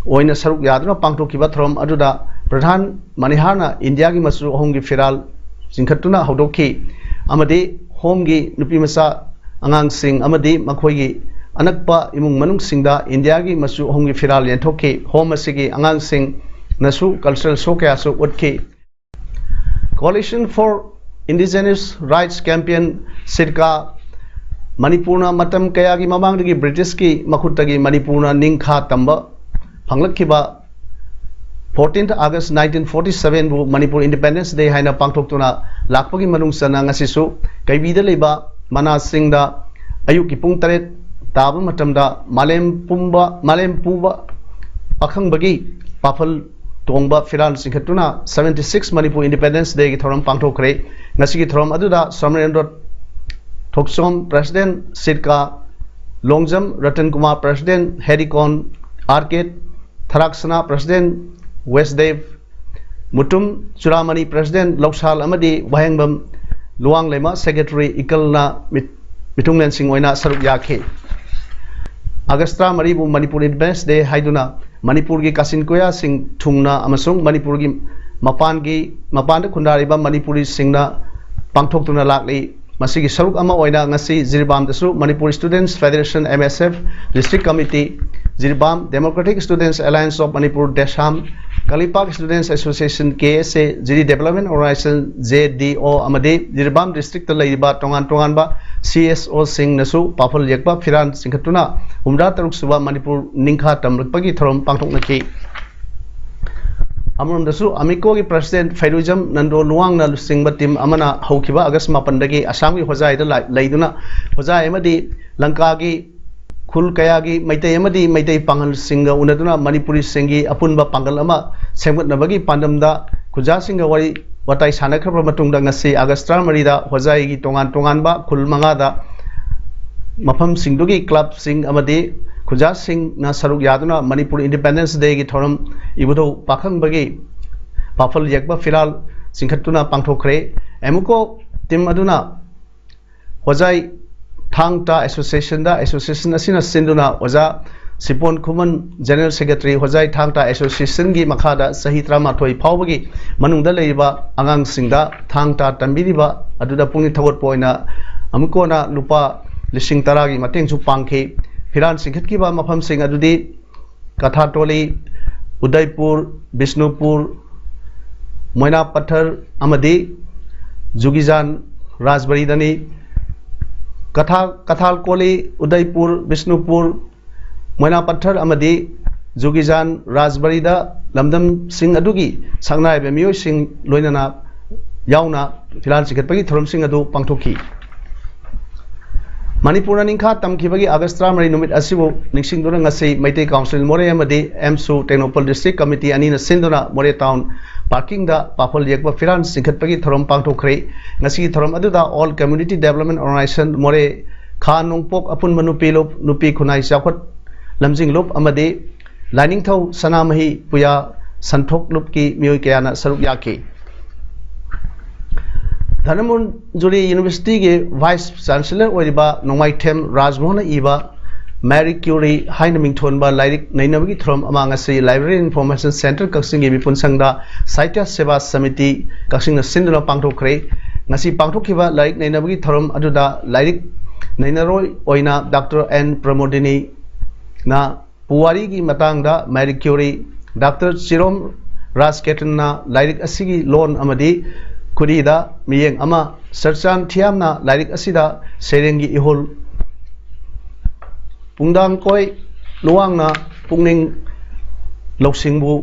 ꯑꯣꯏꯅ ꯁꯔꯨꯛ ꯌꯥꯗꯨꯅ ꯄꯥꯡꯊꯣꯛꯈꯤꯕ ꯊꯧꯔꯝ ꯑꯗꯨꯗ ꯄ꯭ꯔꯙꯥꯟ ꯃꯅꯤꯍꯥꯔꯅ ꯏꯟꯗꯤꯌꯥꯒꯤ ꯃꯆꯨ ꯑꯍꯨꯝꯒꯤ ꯐꯤꯔꯥꯜ ꯆꯤꯡꯈꯠꯇꯨꯅ ꯍꯧꯗꯣꯛꯈꯤ ꯑꯃꯗꯤ ꯍꯣꯝꯒꯤ ꯅꯨꯄꯤꯃꯆꯥ ꯑꯉꯥꯡꯁꯤꯡ ꯑꯃꯗꯤ ꯃꯈꯣꯏꯒꯤ ꯑꯅꯛꯄ ꯏꯃꯨꯡ ꯃꯅꯨꯡꯁꯤꯡꯗ ꯏꯟꯗꯤꯌꯥꯒꯤ ꯃꯆꯨ ꯑꯍꯨꯝꯒꯤ ꯐꯤꯔꯥꯜ ꯌꯦꯟꯊꯣꯛꯈꯤ꯫ ꯍꯣꯝ ꯑꯁꯤꯒꯤ ꯑꯉꯥꯡꯁꯤꯡꯅꯁꯨ cultural show ꯀꯌꯥꯁꯨ ꯎꯠꯈꯤ꯫ Coalition for Indigenous Rights Champion, ꯁꯤꯗꯀꯥ, ꯃꯅꯤꯄꯨꯔꯅ ꯃꯇꯝ ꯀꯌꯥꯒꯤ ꯃꯃꯥꯡꯗꯒꯤ ꯕ꯭ꯔꯤꯇꯤꯁꯀꯤ ꯃꯈꯨꯠꯇꯒꯤ ꯃꯅꯤꯄꯨꯔꯅ ꯅꯤꯡꯈꯥ ꯇꯝꯕ ꯐꯪꯂꯛꯈꯤꯕ Fourteenth August nineteen forty seven ꯕꯨ ꯃꯅꯤꯄꯨꯔ Independence Day ꯍꯥꯏꯅ ꯄꯥꯡꯊꯣꯛꯇꯨꯅ ꯂꯥꯛꯄꯒꯤ ꯃꯅꯨꯡ ꯆꯟꯅ ꯉꯁꯤꯁꯨ ꯀꯩꯕꯤꯗ ꯂꯩꯕ ꯃꯅꯥꯁꯤꯡꯗ ꯑꯌꯨꯛꯀꯤ ꯄꯨꯡ ꯇꯔꯦꯠ ꯇꯥꯕ ꯃꯇꯝꯗ ꯃꯥꯂꯦꯝ ꯄꯨꯝꯕ, ꯃꯥꯂꯦꯝ ꯄꯨꯕ ꯄꯥꯈꯪꯕꯒꯤ ꯄꯥꯐꯜ ꯇꯣꯡꯕ ꯐꯤꯔꯥꯜ ꯆꯤꯡꯈꯠꯇꯨꯅ seventy six Manipur Independence Day ꯒꯤ ꯊꯧꯔꯝ ꯄꯥꯡꯊꯣꯛꯈ꯭ꯔꯦ꯫ ꯉꯁꯤꯒꯤ ꯊꯧꯔꯝ ꯑꯗꯨꯗ ꯁꯣꯃꯔꯦꯟꯗ꯭ꯔ ꯊꯣꯛꯆꯣꯝ, President, ꯁꯤꯠꯀꯥ ꯂꯣꯡꯖꯝ, ꯔꯇꯟ ꯀꯨꯃꯥꯔ, President, ꯍꯦꯔꯤꯀꯣꯟ ꯑꯥꯔꯀꯦꯠ, ꯊꯔꯥꯛꯁꯅꯥ, President, ꯋꯦꯁꯗꯦꯕ, ꯃꯨꯇꯨꯝ ꯆꯨꯔꯥꯃꯅꯤ, President, ꯂꯧꯁꯥꯜ ꯑꯃꯗꯤ ꯋꯥꯍꯦꯡꯕꯝ ꯂꯨꯋꯥꯡꯂꯩꯃ, Secretary, ꯏꯀꯜꯅ ꯃꯤꯠ-, ꯃꯤꯊꯨꯡꯂꯦꯟꯁꯤꯡ ꯑꯣꯏꯅ ꯁꯔꯨꯛ ꯌꯥꯈꯤ꯫ ꯑꯥꯒꯁ ꯇꯔꯥꯃꯔꯤꯕꯨ ꯃꯅꯤꯄꯨꯔ Independence Day ꯍꯥꯏꯗꯨꯅ ꯃꯅꯤꯄꯨꯔꯒꯤ ꯀꯥꯆꯤꯟ ꯀꯣꯌꯥꯁꯤꯡ ꯊꯨꯡꯅ ꯑꯃꯁꯨꯡ ꯃꯅꯤꯄꯨꯔꯒꯤ ꯃꯄꯥꯟꯒꯤ, ꯃꯄꯥꯟꯗ ꯈꯨꯟꯗꯥꯔꯤꯕ ꯃꯅꯤꯄꯨꯔꯤꯁꯤꯡꯅ ꯄꯥꯡꯊꯣꯛꯇꯨꯅ ꯂꯥꯛꯂꯤ꯫ ꯃꯁꯤꯒꯤ ꯁꯔꯨꯛ ꯑꯃ ꯑꯣꯏꯅ ꯉꯁꯤ ꯖꯤꯔꯤꯕꯥꯝꯗꯁꯨ Manipur Students Federation, M S F, District Committee, Jiribam, Democratic Students Alliance of Manipur, DESAM, Kangleipak Students Association, K S A, Jiri Development Organization, J D O, ꯑꯃꯗꯤ ꯖꯤꯔꯤꯕꯥꯝ District ꯇ ꯂꯩꯔꯤꯕ ꯇꯣꯉꯥꯟ ꯇꯣꯉꯥꯟꯕ C S O ꯁꯤꯡꯅꯁꯨ ꯄꯥꯐꯜ ꯌꯦꯛꯄ ꯐꯤꯔꯥꯜ ꯆꯤꯡꯈꯠꯇꯨꯅ ꯍꯨꯝꯗ꯭ꯔꯥ ꯇꯔꯨꯛ ꯁꯨꯕ ꯃꯅꯤꯄꯨꯔ ꯅꯤꯡꯈꯥ ꯇꯝꯂꯛꯄꯒꯤ ꯊꯧꯔꯝ ꯄꯥꯡꯊꯣꯛꯅꯈꯤ꯫ ꯑꯃꯔꯣꯝꯗꯁꯨ ꯑꯃꯤꯀꯣꯒꯤ President ꯐꯩꯔꯨꯖꯝ ꯅꯟꯗꯣ ꯂꯨꯋꯥꯡꯅ ꯂꯨꯆꯤꯡꯕ team ꯑꯃꯅ ꯍꯧꯈꯤꯕ ꯑꯥꯒꯁ ꯃꯥꯄꯟꯗꯒꯤ ꯑꯁꯥꯝꯒꯤ ꯍꯣꯖꯥꯏꯗ ꯂꯥꯏ-, ꯂꯩꯗꯨꯅ ꯍꯣꯖꯥꯏ ꯑꯃꯗꯤ ꯂꯪꯀꯥꯒꯤ ꯈꯨꯜ ꯀꯌꯥꯒꯤ ꯃꯩꯇꯩ ꯑꯃꯗꯤ ꯃꯩꯇꯩ ꯄꯥꯉꯜꯁꯤꯡꯒ ꯎꯅꯗꯨꯅ ꯃꯅꯤꯄꯨꯔꯤꯁꯤꯡꯒꯤ ꯑꯄꯨꯟꯕ ꯄꯥꯡꯒꯜ ꯑꯃ ꯁꯦꯝꯒꯠꯅꯕꯒꯤ ꯄꯥꯟꯗꯝꯗ ꯈꯨꯟꯖꯥꯁꯤꯡꯒ ꯋꯥꯔꯤ ꯋꯥꯇꯥꯏ ꯁꯥꯟꯅꯈ꯭ꯔꯕ ꯃꯇꯨꯡꯗ ꯉꯁꯤ ꯑꯥꯒꯁ ꯇꯔꯥꯃꯔꯤꯗ ꯍꯣꯖꯥꯏꯒꯤ ꯇꯣꯉꯥꯟ ꯇꯣꯉꯥꯟꯕ ꯈꯨꯜ ꯃꯉꯥꯗ ꯃꯐꯝꯁꯤꯡꯗꯨꯒꯤ club ꯁꯤꯡ ꯑꯃꯗꯤ ꯈꯨꯟꯖꯥꯁꯤꯡꯅ ꯁꯔꯨꯛ ꯌꯥꯗꯨꯅ ꯃꯅꯤꯄꯨꯔ Independence Day ꯒꯤ ꯊꯧꯔꯝ ꯏꯕꯨꯙꯧ ꯄꯥꯈꯪꯕꯒꯤ ꯄꯥꯐꯜ ꯌꯦꯛꯄ ꯐꯤꯔꯥꯜ ꯆꯤꯡꯈꯠꯇꯨꯅ ꯄꯥꯡꯊꯣꯛꯈ꯭ꯔꯦ꯫ ꯑꯦꯃꯨꯀꯣ team ꯑꯗꯨꯅ ꯍꯣꯖꯥꯏ ꯊꯥꯡ ꯇꯥ Association ꯗ, association ꯑꯁꯤꯅ ꯁꯤꯟꯗꯨꯅ ꯑꯣꯖꯥ ꯁꯤꯄꯣꯟ ꯈꯨꯃꯟ, General Secretary, ꯍꯣꯖꯥꯏ ꯊꯥꯡ ꯇꯥ Association ꯒꯤ ꯃꯈꯥꯗ ꯆꯍꯤ ꯇꯔꯥꯃꯥꯊꯣꯏ ꯐꯥꯎꯕꯒꯤ ꯃꯅꯨꯡꯗ ꯂꯩꯔꯤꯕ ꯑꯉꯥꯡꯁꯤꯡꯗ ꯊꯥꯡ ꯇꯥ ꯇꯝꯕꯤꯔꯤꯕ ꯑꯗꯨꯗ ꯄꯨꯛꯅꯤꯡ ꯊꯧꯒꯠꯄ ꯑꯣꯏꯅ ꯑꯃꯨꯛ ꯀꯣꯟꯅ ꯂꯨꯄꯥ ꯂꯤꯁꯤꯡ ꯇꯔꯥꯒꯤ ꯃꯇꯦꯡꯁꯨ ꯄꯥꯡꯈꯤ꯫ ꯐꯤꯔꯥꯜ ꯆꯤꯡꯈꯠꯈꯤꯕ ꯃꯐꯝꯁꯤꯡ ꯑꯗꯨꯗꯤ ꯀꯊꯥꯇꯣꯂꯤ, ꯎꯗꯩꯄꯨꯔ, ꯕꯤꯁꯅꯨꯄꯨꯔ, ꯃꯣꯏꯅꯥ ꯄꯠꯊꯔ ꯑꯃꯗꯤ ꯖꯨꯒꯤꯖꯥꯟ ꯔꯥꯖꯕꯔꯤꯗꯅꯤ꯫ ꯀꯊꯥ-, ꯀꯊꯥꯜꯀꯣꯂꯤ, ꯎꯗꯩꯄꯨꯔ, ꯕꯤꯁꯅꯨꯄꯨꯔ, ꯃꯣꯏꯅꯥ ꯄꯠꯊꯔ ꯑꯃꯗꯤ ꯖꯨꯒꯤꯖꯥꯟ ꯔꯥꯖꯕꯥꯔꯤꯗ ꯂꯝꯗꯝꯁꯤꯡ ꯑꯗꯨꯒꯤ ꯁꯛꯅꯥꯏꯔꯕ ꯃꯤꯑꯣꯏꯁꯤꯡ ꯂꯣꯏꯅꯅ ꯌꯥꯎꯅ ꯐꯤꯔꯥꯜ ꯆꯤꯡꯈꯠꯄꯒꯤ ꯊꯧꯔꯝꯁꯤꯡ ꯑꯗꯨ ꯄꯥꯡꯊꯣꯛꯈꯤ꯫ ꯃꯅꯤꯄꯨꯔꯅ ꯅꯤꯡꯈꯥ ꯇꯝꯈꯤꯕꯒꯤ ꯑꯥꯒꯁ ꯇꯔꯥꯃꯔꯤ ꯅꯨꯃꯤꯠ ꯑꯁꯤꯕꯨ ꯅꯤꯡꯁꯤꯡꯗꯨꯅ ꯉꯁꯤ ꯃꯩꯇꯩ ꯀꯥꯎꯟꯁꯤꯜ ꯃꯣꯔꯦ ꯑꯃꯗꯤ ꯑꯦꯝꯁꯨ ꯇꯦꯡꯅꯧꯄꯜ ꯗꯤꯁꯇ꯭ꯔꯤꯛ ꯀꯃꯤꯇꯤ ꯑꯅꯤꯅ ꯁꯤꯟꯗꯨꯅ ꯃꯣꯔꯦ ꯇꯥꯎꯟ ꯄꯥꯔꯀꯤꯡꯗ ꯄꯥꯐꯜ ꯌꯦꯛꯄ ꯐꯤꯔꯥꯜ ꯆꯤꯡꯈꯠꯄꯒꯤ ꯊꯧꯔꯝ ꯄꯥꯡꯊꯣꯛꯈ꯭ꯔꯦ꯫ ꯉꯁꯤꯒꯤ ꯊꯧꯔꯝ ꯑꯗꯨꯗ All Community Development Organization ꯃꯣꯔꯦ, ꯈꯥ ꯅꯣꯡꯄꯣꯛ ꯑꯄꯨꯟꯕ ꯅꯨꯄꯤ ꯂꯨꯞ, ꯅꯨꯄꯤ ꯈꯨꯟꯅꯥꯏ ꯆꯥꯎꯈꯠ ꯂꯝꯖꯤꯡ ꯂꯨꯞ ꯑꯃꯗꯤ ꯂꯥꯏꯅꯤꯡꯊꯧ ꯁꯅꯥꯃꯍꯤ ꯄꯨꯌꯥ ꯁꯟꯊꯣꯛ ꯂꯨꯞꯀꯤ ꯃꯤꯑꯣꯏ ꯀꯌꯥꯅ ꯁꯔꯨꯛ ꯌꯥꯈꯤ꯫ ꯙꯅꯃꯟꯖꯨꯔꯤ ꯌꯨꯅꯤꯚꯔꯁꯤꯇꯤꯒꯤ ꯚꯥꯏꯁ ꯆꯥꯟꯁꯦꯂꯔ ꯑꯣꯏꯔꯤꯕ ꯅꯣꯡꯃꯥꯏꯊꯦꯝ ꯔꯥꯖꯃꯣꯍꯟꯅ ꯏꯕ ꯃꯦꯔꯤ ꯀ꯭ꯌꯨꯔꯤ ꯍꯥꯏꯅ ꯃꯤꯡꯊꯣꯟꯕ ꯂꯥꯏꯔꯤꯛ ꯅꯩꯅꯕꯒꯤ ꯊꯧꯔꯝ ꯑꯃ ꯉꯁꯤ Library Information Centre ꯀꯛꯆꯤꯡꯒꯤ ꯃꯤꯄꯨꯟ ꯁꯪꯗ ꯁꯥꯍꯤꯇ꯭ꯌ ꯁꯦꯕꯥ ꯁꯃꯤꯇꯤ ꯀꯛꯆꯤꯡꯅ ꯁꯤꯟꯗꯨꯅ ꯄꯥꯡꯊꯣꯛꯈ꯭ꯔꯦ꯫ ꯉꯁꯤ ꯄꯥꯡꯊꯣꯛꯈꯤꯕ ꯂꯥꯏꯔꯤꯛ ꯅꯩꯅꯕꯒꯤ ꯊꯧꯔꯝ ꯑꯗꯨꯗ ꯂꯥꯏꯔꯤꯛ ꯅꯩꯅꯔꯣꯏ ꯑꯣꯏꯅ ꯗꯥꯛꯇꯔ ꯑꯦꯟ ꯄ꯭ꯔꯃꯣꯗꯤꯅꯤꯅ ꯄꯨꯋꯥꯔꯤꯒꯤ ꯃꯇꯥꯡꯗ ꯃꯦꯔꯤ ꯀ꯭ꯌꯨꯔꯤ, ꯗꯥꯛꯇꯔ ꯆꯤꯔꯣꯝ ꯔꯥꯖꯀꯦꯇꯟꯅ ꯂꯥꯏꯔꯤꯛ ꯑꯁꯤꯒꯤ ꯂꯣꯟ ꯑꯃꯗꯤ ꯈꯨꯔꯤꯗ ꯃꯤꯠꯌꯦꯡ ꯑꯃ, ꯁꯔꯆꯥꯟ ꯊꯤꯌꯥꯝꯅ ꯂꯥꯏꯔꯤꯛ ꯑꯁꯤꯗ ꯁꯩꯔꯦꯡꯒꯤ ꯏꯍꯨꯜ, ꯄꯨꯡꯗꯥꯡꯀꯣꯏ ꯂꯨꯋꯥꯡꯅ ꯄꯨꯛꯅꯤꯡ ꯂꯧꯁꯤꯡꯕꯨ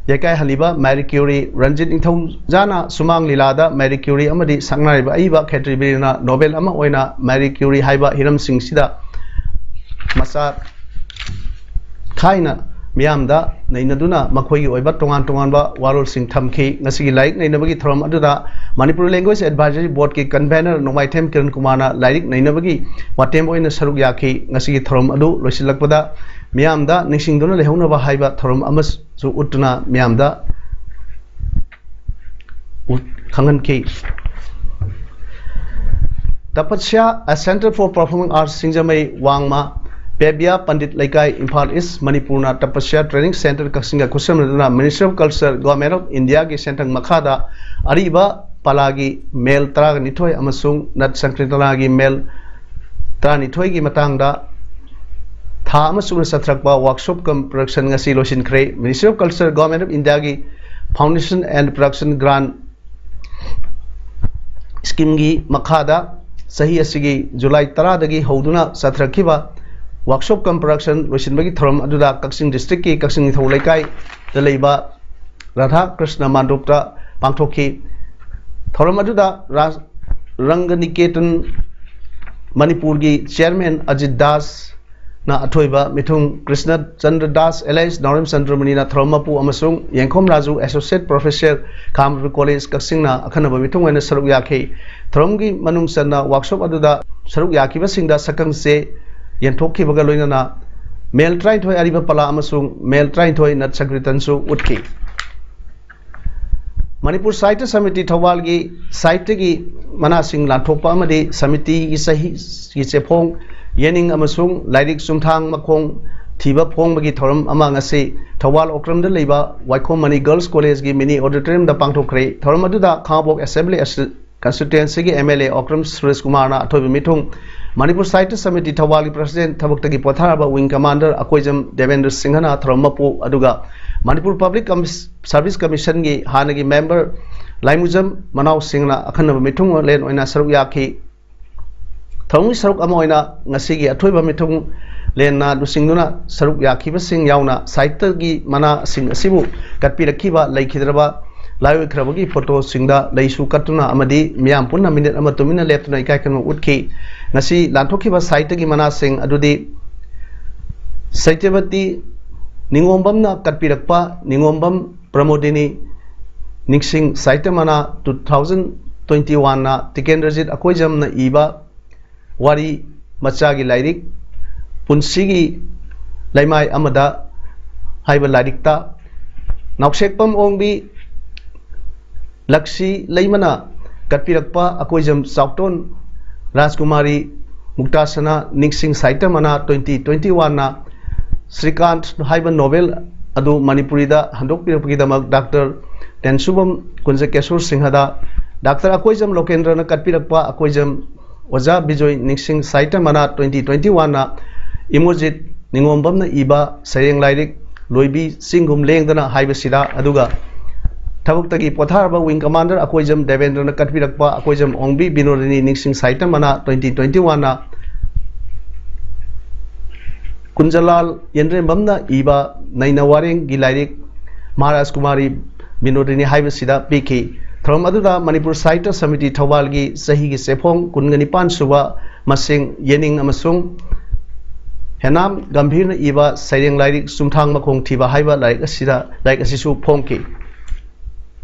ꯌꯩꯀꯥꯏꯍꯜꯂꯤꯕ ꯃꯦꯔꯤ ꯀ꯭ꯌꯨꯔꯤ, ꯔꯟꯖꯤꯠ ꯅꯤꯡꯊꯧꯖꯥꯅ ꯁꯨꯃꯥꯡ ꯂꯤꯂꯥꯗ ꯃꯦꯔꯤ ꯀ꯭ꯌꯨꯔꯤ ꯑꯃꯗꯤ ꯁꯛꯅꯥꯏꯔꯤꯕ ꯑꯏꯕ ꯈꯦꯇ꯭ꯔꯤ ꯕꯤꯔꯅ ꯅꯣꯕꯦꯜ ꯑꯃ ꯑꯣꯏꯅ ꯃꯦꯔꯤ ꯀ꯭ꯌꯨꯔꯤ ꯍꯥꯏꯕ ꯍꯤꯔꯝꯁꯤꯡꯁꯤꯗ ꯃꯆꯥ ꯈꯥꯏꯅ ꯃꯤꯌꯥꯝꯗ ꯅꯩꯅꯗꯨꯅ ꯃꯈꯣꯏꯒꯤ ꯑꯣꯏꯕ ꯇꯣꯉꯥꯟ ꯇꯣꯉꯥꯟꯕ ꯋꯥꯔꯣꯜꯁꯤꯡ ꯊꯝꯈꯤ꯫ ꯉꯁꯤꯒꯤ ꯂꯥꯏꯔꯤꯛ ꯅꯩꯅꯕꯒꯤ ꯊꯧꯔꯝ ꯑꯗꯨꯗ ꯃꯅꯤꯄꯨꯔ ꯂꯦꯡꯒ꯭ꯋꯦꯖ ꯑꯦꯗꯚꯥꯏꯖꯔꯤ ꯕꯣꯔꯗꯀꯤ ꯀꯟꯚꯦꯅꯔ ꯅꯣꯡꯃꯥꯏꯊꯦꯝ ꯀꯤꯔꯟ ꯀꯨꯃꯥꯔꯅ ꯂꯥꯏꯔꯤꯛ ꯅꯩꯅꯕꯒꯤ ꯋꯥꯇꯦꯝ ꯑꯣꯏꯅ ꯁꯔꯨꯛ ꯌꯥꯈꯤ꯫ ꯉꯁꯤꯒꯤ ꯊꯧꯔꯝ ꯑꯗꯨ ꯂꯣꯏꯁꯤꯜꯂꯛꯄꯗ ꯃꯤꯌꯥꯝꯗ ꯅꯤꯡꯁꯤꯡꯗꯨꯅ ꯂꯩꯍꯧꯅꯕ ꯍꯥꯏꯕ ꯊꯧꯔꯝ ꯑꯃꯁꯨ ꯎꯠꯇꯨꯅ ꯃꯤꯌꯥꯝꯗ ꯎ-, ꯈꯪꯍꯟꯈꯤ꯫ Tapasya, a Center for Performing Arts, ꯁꯤꯡꯖꯃꯩ ꯋꯥꯡꯃ, ꯄꯦꯕꯤꯌꯥ ꯄꯟꯗꯤꯠ ꯂꯩꯀꯥꯏ, ꯏꯝꯐꯥꯜ ꯏꯁ, ꯃꯅꯤꯄꯨꯔꯅ Tapasya Training Center ꯀꯛꯆꯤꯡꯒ ꯈꯨꯠꯁꯝꯅꯗꯨꯅ Ministry of Culture, Government of India ꯒꯤ ꯁꯦꯟꯊꯪ ꯃꯈꯥꯗ ꯑꯔꯤꯕ ꯄꯂꯥꯒꯤ ꯃꯦꯜ ꯇꯔꯥꯒ ꯅꯤꯊꯣꯏ ꯑꯃꯁꯨꯡ ꯅꯠ ꯁꯪꯀꯤꯔꯇꯅꯥꯒꯤ ꯃꯦꯜ ꯇꯔꯥꯅꯤꯊꯣꯏꯒꯤ ꯃꯇꯥꯡꯗ ꯊꯥ ꯑꯃ ꯆꯨꯞꯅ ꯆꯠꯊꯔꯛꯄ workshop cum production ꯉꯁꯤ ꯂꯣꯏꯁꯤꯟꯈ꯭ꯔꯦ꯫ Ministry of Culture, Government of India ꯒꯤ Foundation and Production Grant Scheme ꯒꯤ ꯃꯈꯥꯗ ꯆꯍꯤ ꯑꯁꯤꯒꯤ ꯖꯨꯂꯥꯏ ꯇꯔꯥꯗꯒꯤ ꯍꯧꯗꯨꯅ ꯆꯠꯊꯔꯛꯈꯤꯕ workshop cum production ꯂꯣꯏꯁꯤꯟꯕꯒꯤ ꯊꯧꯔꯝ ꯑꯗꯨꯗ ꯀꯛꯆꯤꯡ district ꯀꯤ ꯀꯛꯆꯤꯡ ꯅꯤꯡꯊꯧ ꯂꯩꯀꯥꯏꯗ ꯂꯩꯕ ꯔꯥꯙꯥ ꯀ꯭ꯔꯤꯁꯅ ꯃꯥꯟꯗꯣꯞꯇ ꯄꯥꯡꯊꯣꯛꯈꯤ꯫ ꯊꯧꯔꯝ ꯑꯗꯨꯗ ꯔꯥꯖ-, ꯔꯪꯒꯅꯤꯀꯦꯇꯟ ꯃꯅꯤꯄꯨꯔꯒꯤ chairman ꯑꯖꯤꯠ ꯗꯥꯁꯅ ꯑꯊꯣꯏꯕ ꯃꯤꯊꯨꯡ, ꯀ꯭ꯔꯤꯁꯅ ꯆꯟꯗ꯭ꯔ ꯗꯥꯁ alias ꯅꯥꯎꯔꯦꯝ ꯆꯟꯗ꯭ꯔꯃꯅꯤꯅ ꯊꯧꯔꯝ ꯃꯄꯨ ꯑꯃꯁꯨꯡ ꯌꯦꯡꯈꯣꯝ ꯔꯥꯖꯨ associate professor ꯈꯥꯉꯕꯣꯛ college ꯀꯛꯆꯤꯡꯅ ꯑꯈꯟꯅꯕ ꯃꯤꯊꯨꯡ ꯑꯣꯏꯅ ꯁꯔꯨꯛ ꯌꯥꯈꯤ꯫ ꯊꯧꯔꯝꯒꯤ ꯃꯅꯨꯡ ꯆꯟꯅ workshop ꯑꯗꯨꯗ ꯁꯔꯨꯛ ꯌꯥꯈꯤꯕꯁꯤꯡꯗ ꯁꯛꯈꯪ ꯆꯦ ꯌꯦꯟꯊꯣꯛꯈꯤꯕꯒ ꯂꯣꯏꯅꯅ ꯃꯦꯜ ꯇꯔꯥꯅꯤꯊꯣꯏ ꯑꯔꯤꯕ ꯄꯂꯥ ꯑꯃꯁꯨꯡ ꯃꯦꯜ ꯇꯔꯥꯅꯤꯊꯣꯏ ꯅꯠ ꯁꯪꯀ꯭ꯔꯤꯇꯟꯁꯨ ꯎꯠꯈꯤ꯫ ꯃꯅꯤꯄꯨꯔ ꯁꯥꯍꯤꯇ꯭ꯌ ꯁꯃꯤꯇꯤ ꯊꯧꯕꯥꯜꯒꯤ ꯁꯥꯍꯤꯇ꯭ꯌꯒꯤ ꯃꯅꯥꯁꯤꯡ ꯂꯥꯟꯊꯣꯛꯄ ꯑꯃꯗꯤ ꯁꯃꯤꯇꯤꯒꯤ ꯆꯍꯤꯒꯤ ꯆꯦꯐꯣꯡ ꯌꯦꯅꯤꯡ ꯑꯃꯁꯨꯡ ꯂꯥꯏꯔꯤꯛ ꯆꯨꯝꯊꯥꯡ ꯃꯈꯣꯡ ꯊꯤꯕ ꯐꯣꯡꯕꯒꯤ ꯊꯧꯔꯝ ꯑꯃ ꯉꯁꯤ ꯊꯧꯕꯥꯜ ꯑꯣꯀ꯭ꯔꯝꯗ ꯂꯩꯕ ꯋꯥꯏꯈꯣꯝ ꯃꯅꯤ girls college ꯀꯤ mini auditorium ꯗ ꯄꯥꯡꯊꯣꯛꯈ꯭ꯔꯦ꯫ ꯊꯧꯔꯝ ꯑꯗꯨꯗ ꯈꯥꯉꯕꯣꯛ assembly constituency ꯒꯤ MLA ꯑꯣꯀ꯭ꯔꯝ ꯁꯨꯔꯦꯁ ꯀꯨꯃꯥꯔꯅ ꯑꯊꯣꯏꯕ ꯃꯤꯊꯨꯡ, ꯃꯅꯤꯄꯨꯔ ꯁꯥꯍꯤꯇ꯭ꯌ ꯁꯃꯤꯇꯤ ꯊꯧꯕꯥꯜꯒꯤ president ꯊꯕꯛꯇꯒꯤ ꯄꯣꯊꯥꯔꯕ wing commander ꯑꯀꯣꯏꯖꯝ ꯗꯦꯕꯦꯟꯗ꯭ꯔ ꯁꯤꯡꯍꯅ ꯊꯧꯔꯝ ꯃꯄꯨ, ꯑꯗꯨꯒ Manipur Public Commis-, Service Commission ꯒꯤ ꯍꯥꯟꯅꯒꯤ member ꯂꯥꯏꯃꯨꯖꯝ ꯃꯅꯥꯎ ꯁꯤꯡꯅ ꯑꯈꯟꯅꯕ ꯃꯤꯊꯨꯡꯂꯦꯟ ꯑꯣꯏꯅ ꯁꯔꯨꯛ ꯌꯥꯈꯤ꯫ ꯊꯧꯔꯝꯒꯤ ꯁꯔꯨꯛ ꯑꯃ ꯑꯣꯏꯅ ꯉꯁꯤꯒꯤ ꯑꯊꯣꯏꯕ ꯃꯤꯊꯨꯡꯂꯦꯟꯅ ꯂꯨꯆꯤꯡꯗꯨꯅ ꯁꯔꯨꯛ ꯌꯥꯈꯤꯕꯁꯤꯡ ꯌꯥꯎꯅ ꯁꯥꯍꯤꯇ꯭ꯌꯒꯤ ꯃꯅꯥꯁꯤꯡ ꯑꯁꯤꯕꯨ ꯀꯠꯄꯤꯔꯛꯈꯤꯕ ꯂꯩꯈꯤꯗ꯭ꯔꯕ ꯂꯥꯏꯑꯣꯏꯈ꯭ꯔꯕꯒꯤ photo ꯁꯤꯡꯗ ꯂꯩꯁꯨ ꯀꯠꯇꯨꯅ ꯑꯃꯗꯤ ꯃꯤꯌꯥꯝ ꯄꯨꯟꯅ minute ꯑꯃ ꯇꯨꯃꯤꯟꯅ ꯂꯦꯞꯇꯨꯅ ꯏꯀꯥꯏ ꯈꯨꯝꯅꯕ ꯎꯠꯈꯤ꯫ ꯉꯁꯤ ꯂꯥꯟꯊꯣꯛꯈꯤꯕ ꯁꯥꯍꯤꯇ꯭ꯌꯒꯤ ꯃꯅꯥꯁꯤꯡ ꯑꯗꯨꯗꯤ ꯁꯇ꯭ꯌꯕꯇꯤ ꯅꯤꯉꯣꯝꯕꯝꯅ ꯀꯠꯄꯤꯔꯛꯄ ꯅꯤꯉꯣꯝꯕꯝ ꯄ꯭ꯔꯃꯣꯗꯤꯅꯤ ꯅꯤꯡꯁꯤꯡ ꯁꯥꯍꯤꯇ꯭ꯌ ꯃꯅꯥ two thousand twenty one ꯅ ꯇꯤꯀꯦꯟꯗ꯭ꯔꯖꯤꯠ ꯑꯀꯣꯏꯖꯝꯅ ꯏꯕ ꯋꯥꯔꯤ ꯃꯆꯥꯒꯤ ꯂꯥꯏꯔꯤꯛ ꯄꯨꯟꯁꯤꯒꯤ ꯂꯩꯃꯥꯏ ꯑꯃꯗ ꯍꯥꯏꯕ ꯂꯥꯏꯔꯤꯛꯇ ꯅꯥꯎꯁꯦꯛꯄꯝ ꯑꯣꯡꯕꯤ ꯂꯛꯁꯤ ꯂꯩꯃꯅ ꯀꯠꯄꯤꯔꯛꯄ ꯑꯀꯣꯏꯖꯝ ꯆꯥꯎꯇꯣꯟ ꯔꯥꯖꯀꯨꯃꯥꯔꯤ ꯃꯨꯛꯇꯥꯁꯅꯥ ꯅꯤꯡꯁꯤꯡ ꯁꯥꯍꯤꯇ꯭ꯌ ꯃꯅꯥ twenty twenty one ꯅ ꯁ꯭ꯔꯤꯀꯥꯟꯊ ꯍꯥꯏꯕ novel ꯑꯗꯨ ꯃꯅꯤꯄꯨꯔꯤꯗ ꯍꯟꯗꯣꯛꯄꯤꯔꯛꯄꯒꯤꯗꯃꯛ ꯗꯥꯛꯇꯔ ꯇꯦꯟꯁꯨꯕꯝ ꯀꯨꯟꯖꯀꯦꯁꯣꯔ ꯁꯤꯡꯍꯗ, ꯗꯥꯛꯇꯔ ꯑꯀꯣꯏꯖꯝ ꯂꯣꯀꯦꯟꯗ꯭ꯔꯅ ꯀꯠꯄꯤꯔꯛꯄ ꯑꯀꯣꯏꯖꯝ ꯑꯣꯖꯥ ꯕꯤꯖꯣꯏ ꯅꯤꯡꯁꯤꯡ ꯁꯥꯍꯤꯇ꯭ꯌ ꯃꯅꯥ twenty twenty one ꯅ ꯏꯃꯣꯖꯤꯠ ꯅꯤꯉꯣꯝꯕꯝꯅ ꯏꯕ ꯁꯩꯔꯦꯡ ꯂꯥꯏꯔꯤꯛ ꯂꯣꯏꯕꯤ ꯆꯤꯡꯒꯨꯝ ꯂꯦꯡꯗꯅ ꯍꯥꯏꯕꯁꯤꯗ, ꯑꯗꯨꯒ ꯊꯕꯛꯇꯒꯤ ꯄꯣꯊꯥꯔꯕ wing commander ꯑꯀꯣꯏꯖꯝ ꯗꯦꯕꯦꯟꯗ꯭ꯔꯅ ꯀꯠꯄꯤꯔꯛꯄ ꯑꯀꯣꯏꯖꯝ ꯑꯣꯡꯕꯤ ꯕꯤꯅꯣꯗꯤꯅꯤ ꯅꯤꯡꯁꯤꯡ ꯁꯥꯍꯤꯇ꯭ꯌ ꯃꯅꯥ twenty twenty one ꯅ ꯀꯨꯟꯖꯂꯥꯜ ꯌꯦꯟꯗ꯭ꯔꯦꯝꯕꯝꯅ ꯏꯕ ꯅꯩꯅ ꯋꯥꯔꯦꯡꯒꯤ ꯂꯥꯏꯔꯤꯛ ꯃꯍꯥꯔꯥꯖ ꯀꯨꯃꯥꯔꯤ ꯕꯤꯅꯣꯗꯤꯅꯤ ꯍꯥꯏꯕꯁꯤꯗ ꯄꯤꯈꯤ꯫ ꯊꯧꯔꯝ ꯑꯗꯨꯗ ꯃꯅꯤꯄꯨꯔ ꯁꯥꯍꯤꯇ꯭ꯌ ꯁꯃꯤꯇꯤ ꯊꯧꯕꯥꯜꯒꯤ ꯆꯍꯤꯒꯤ ꯆꯦꯐꯣꯡ ꯀꯨꯟꯒ ꯅꯤꯄꯥꯟ ꯁꯨꯕ ꯃꯁꯤꯡ ꯌꯦꯅꯤꯡ ꯑꯃꯁꯨꯡ ꯍꯦꯅꯥꯝ ꯒꯝꯚꯤꯔꯅ ꯏꯕ ꯁꯩꯔꯦꯡ ꯂꯥꯏꯔꯤꯛ ꯆꯨꯝꯊꯥꯡ ꯃꯈꯣꯡ ꯊꯤꯕ ꯍꯥꯏꯕ ꯂꯥꯏꯔꯤꯛ ꯑꯁꯤꯗ, ꯂꯥꯏꯔꯤꯛ ꯑꯁꯤꯁꯨ ꯐꯣꯡꯈꯤ꯫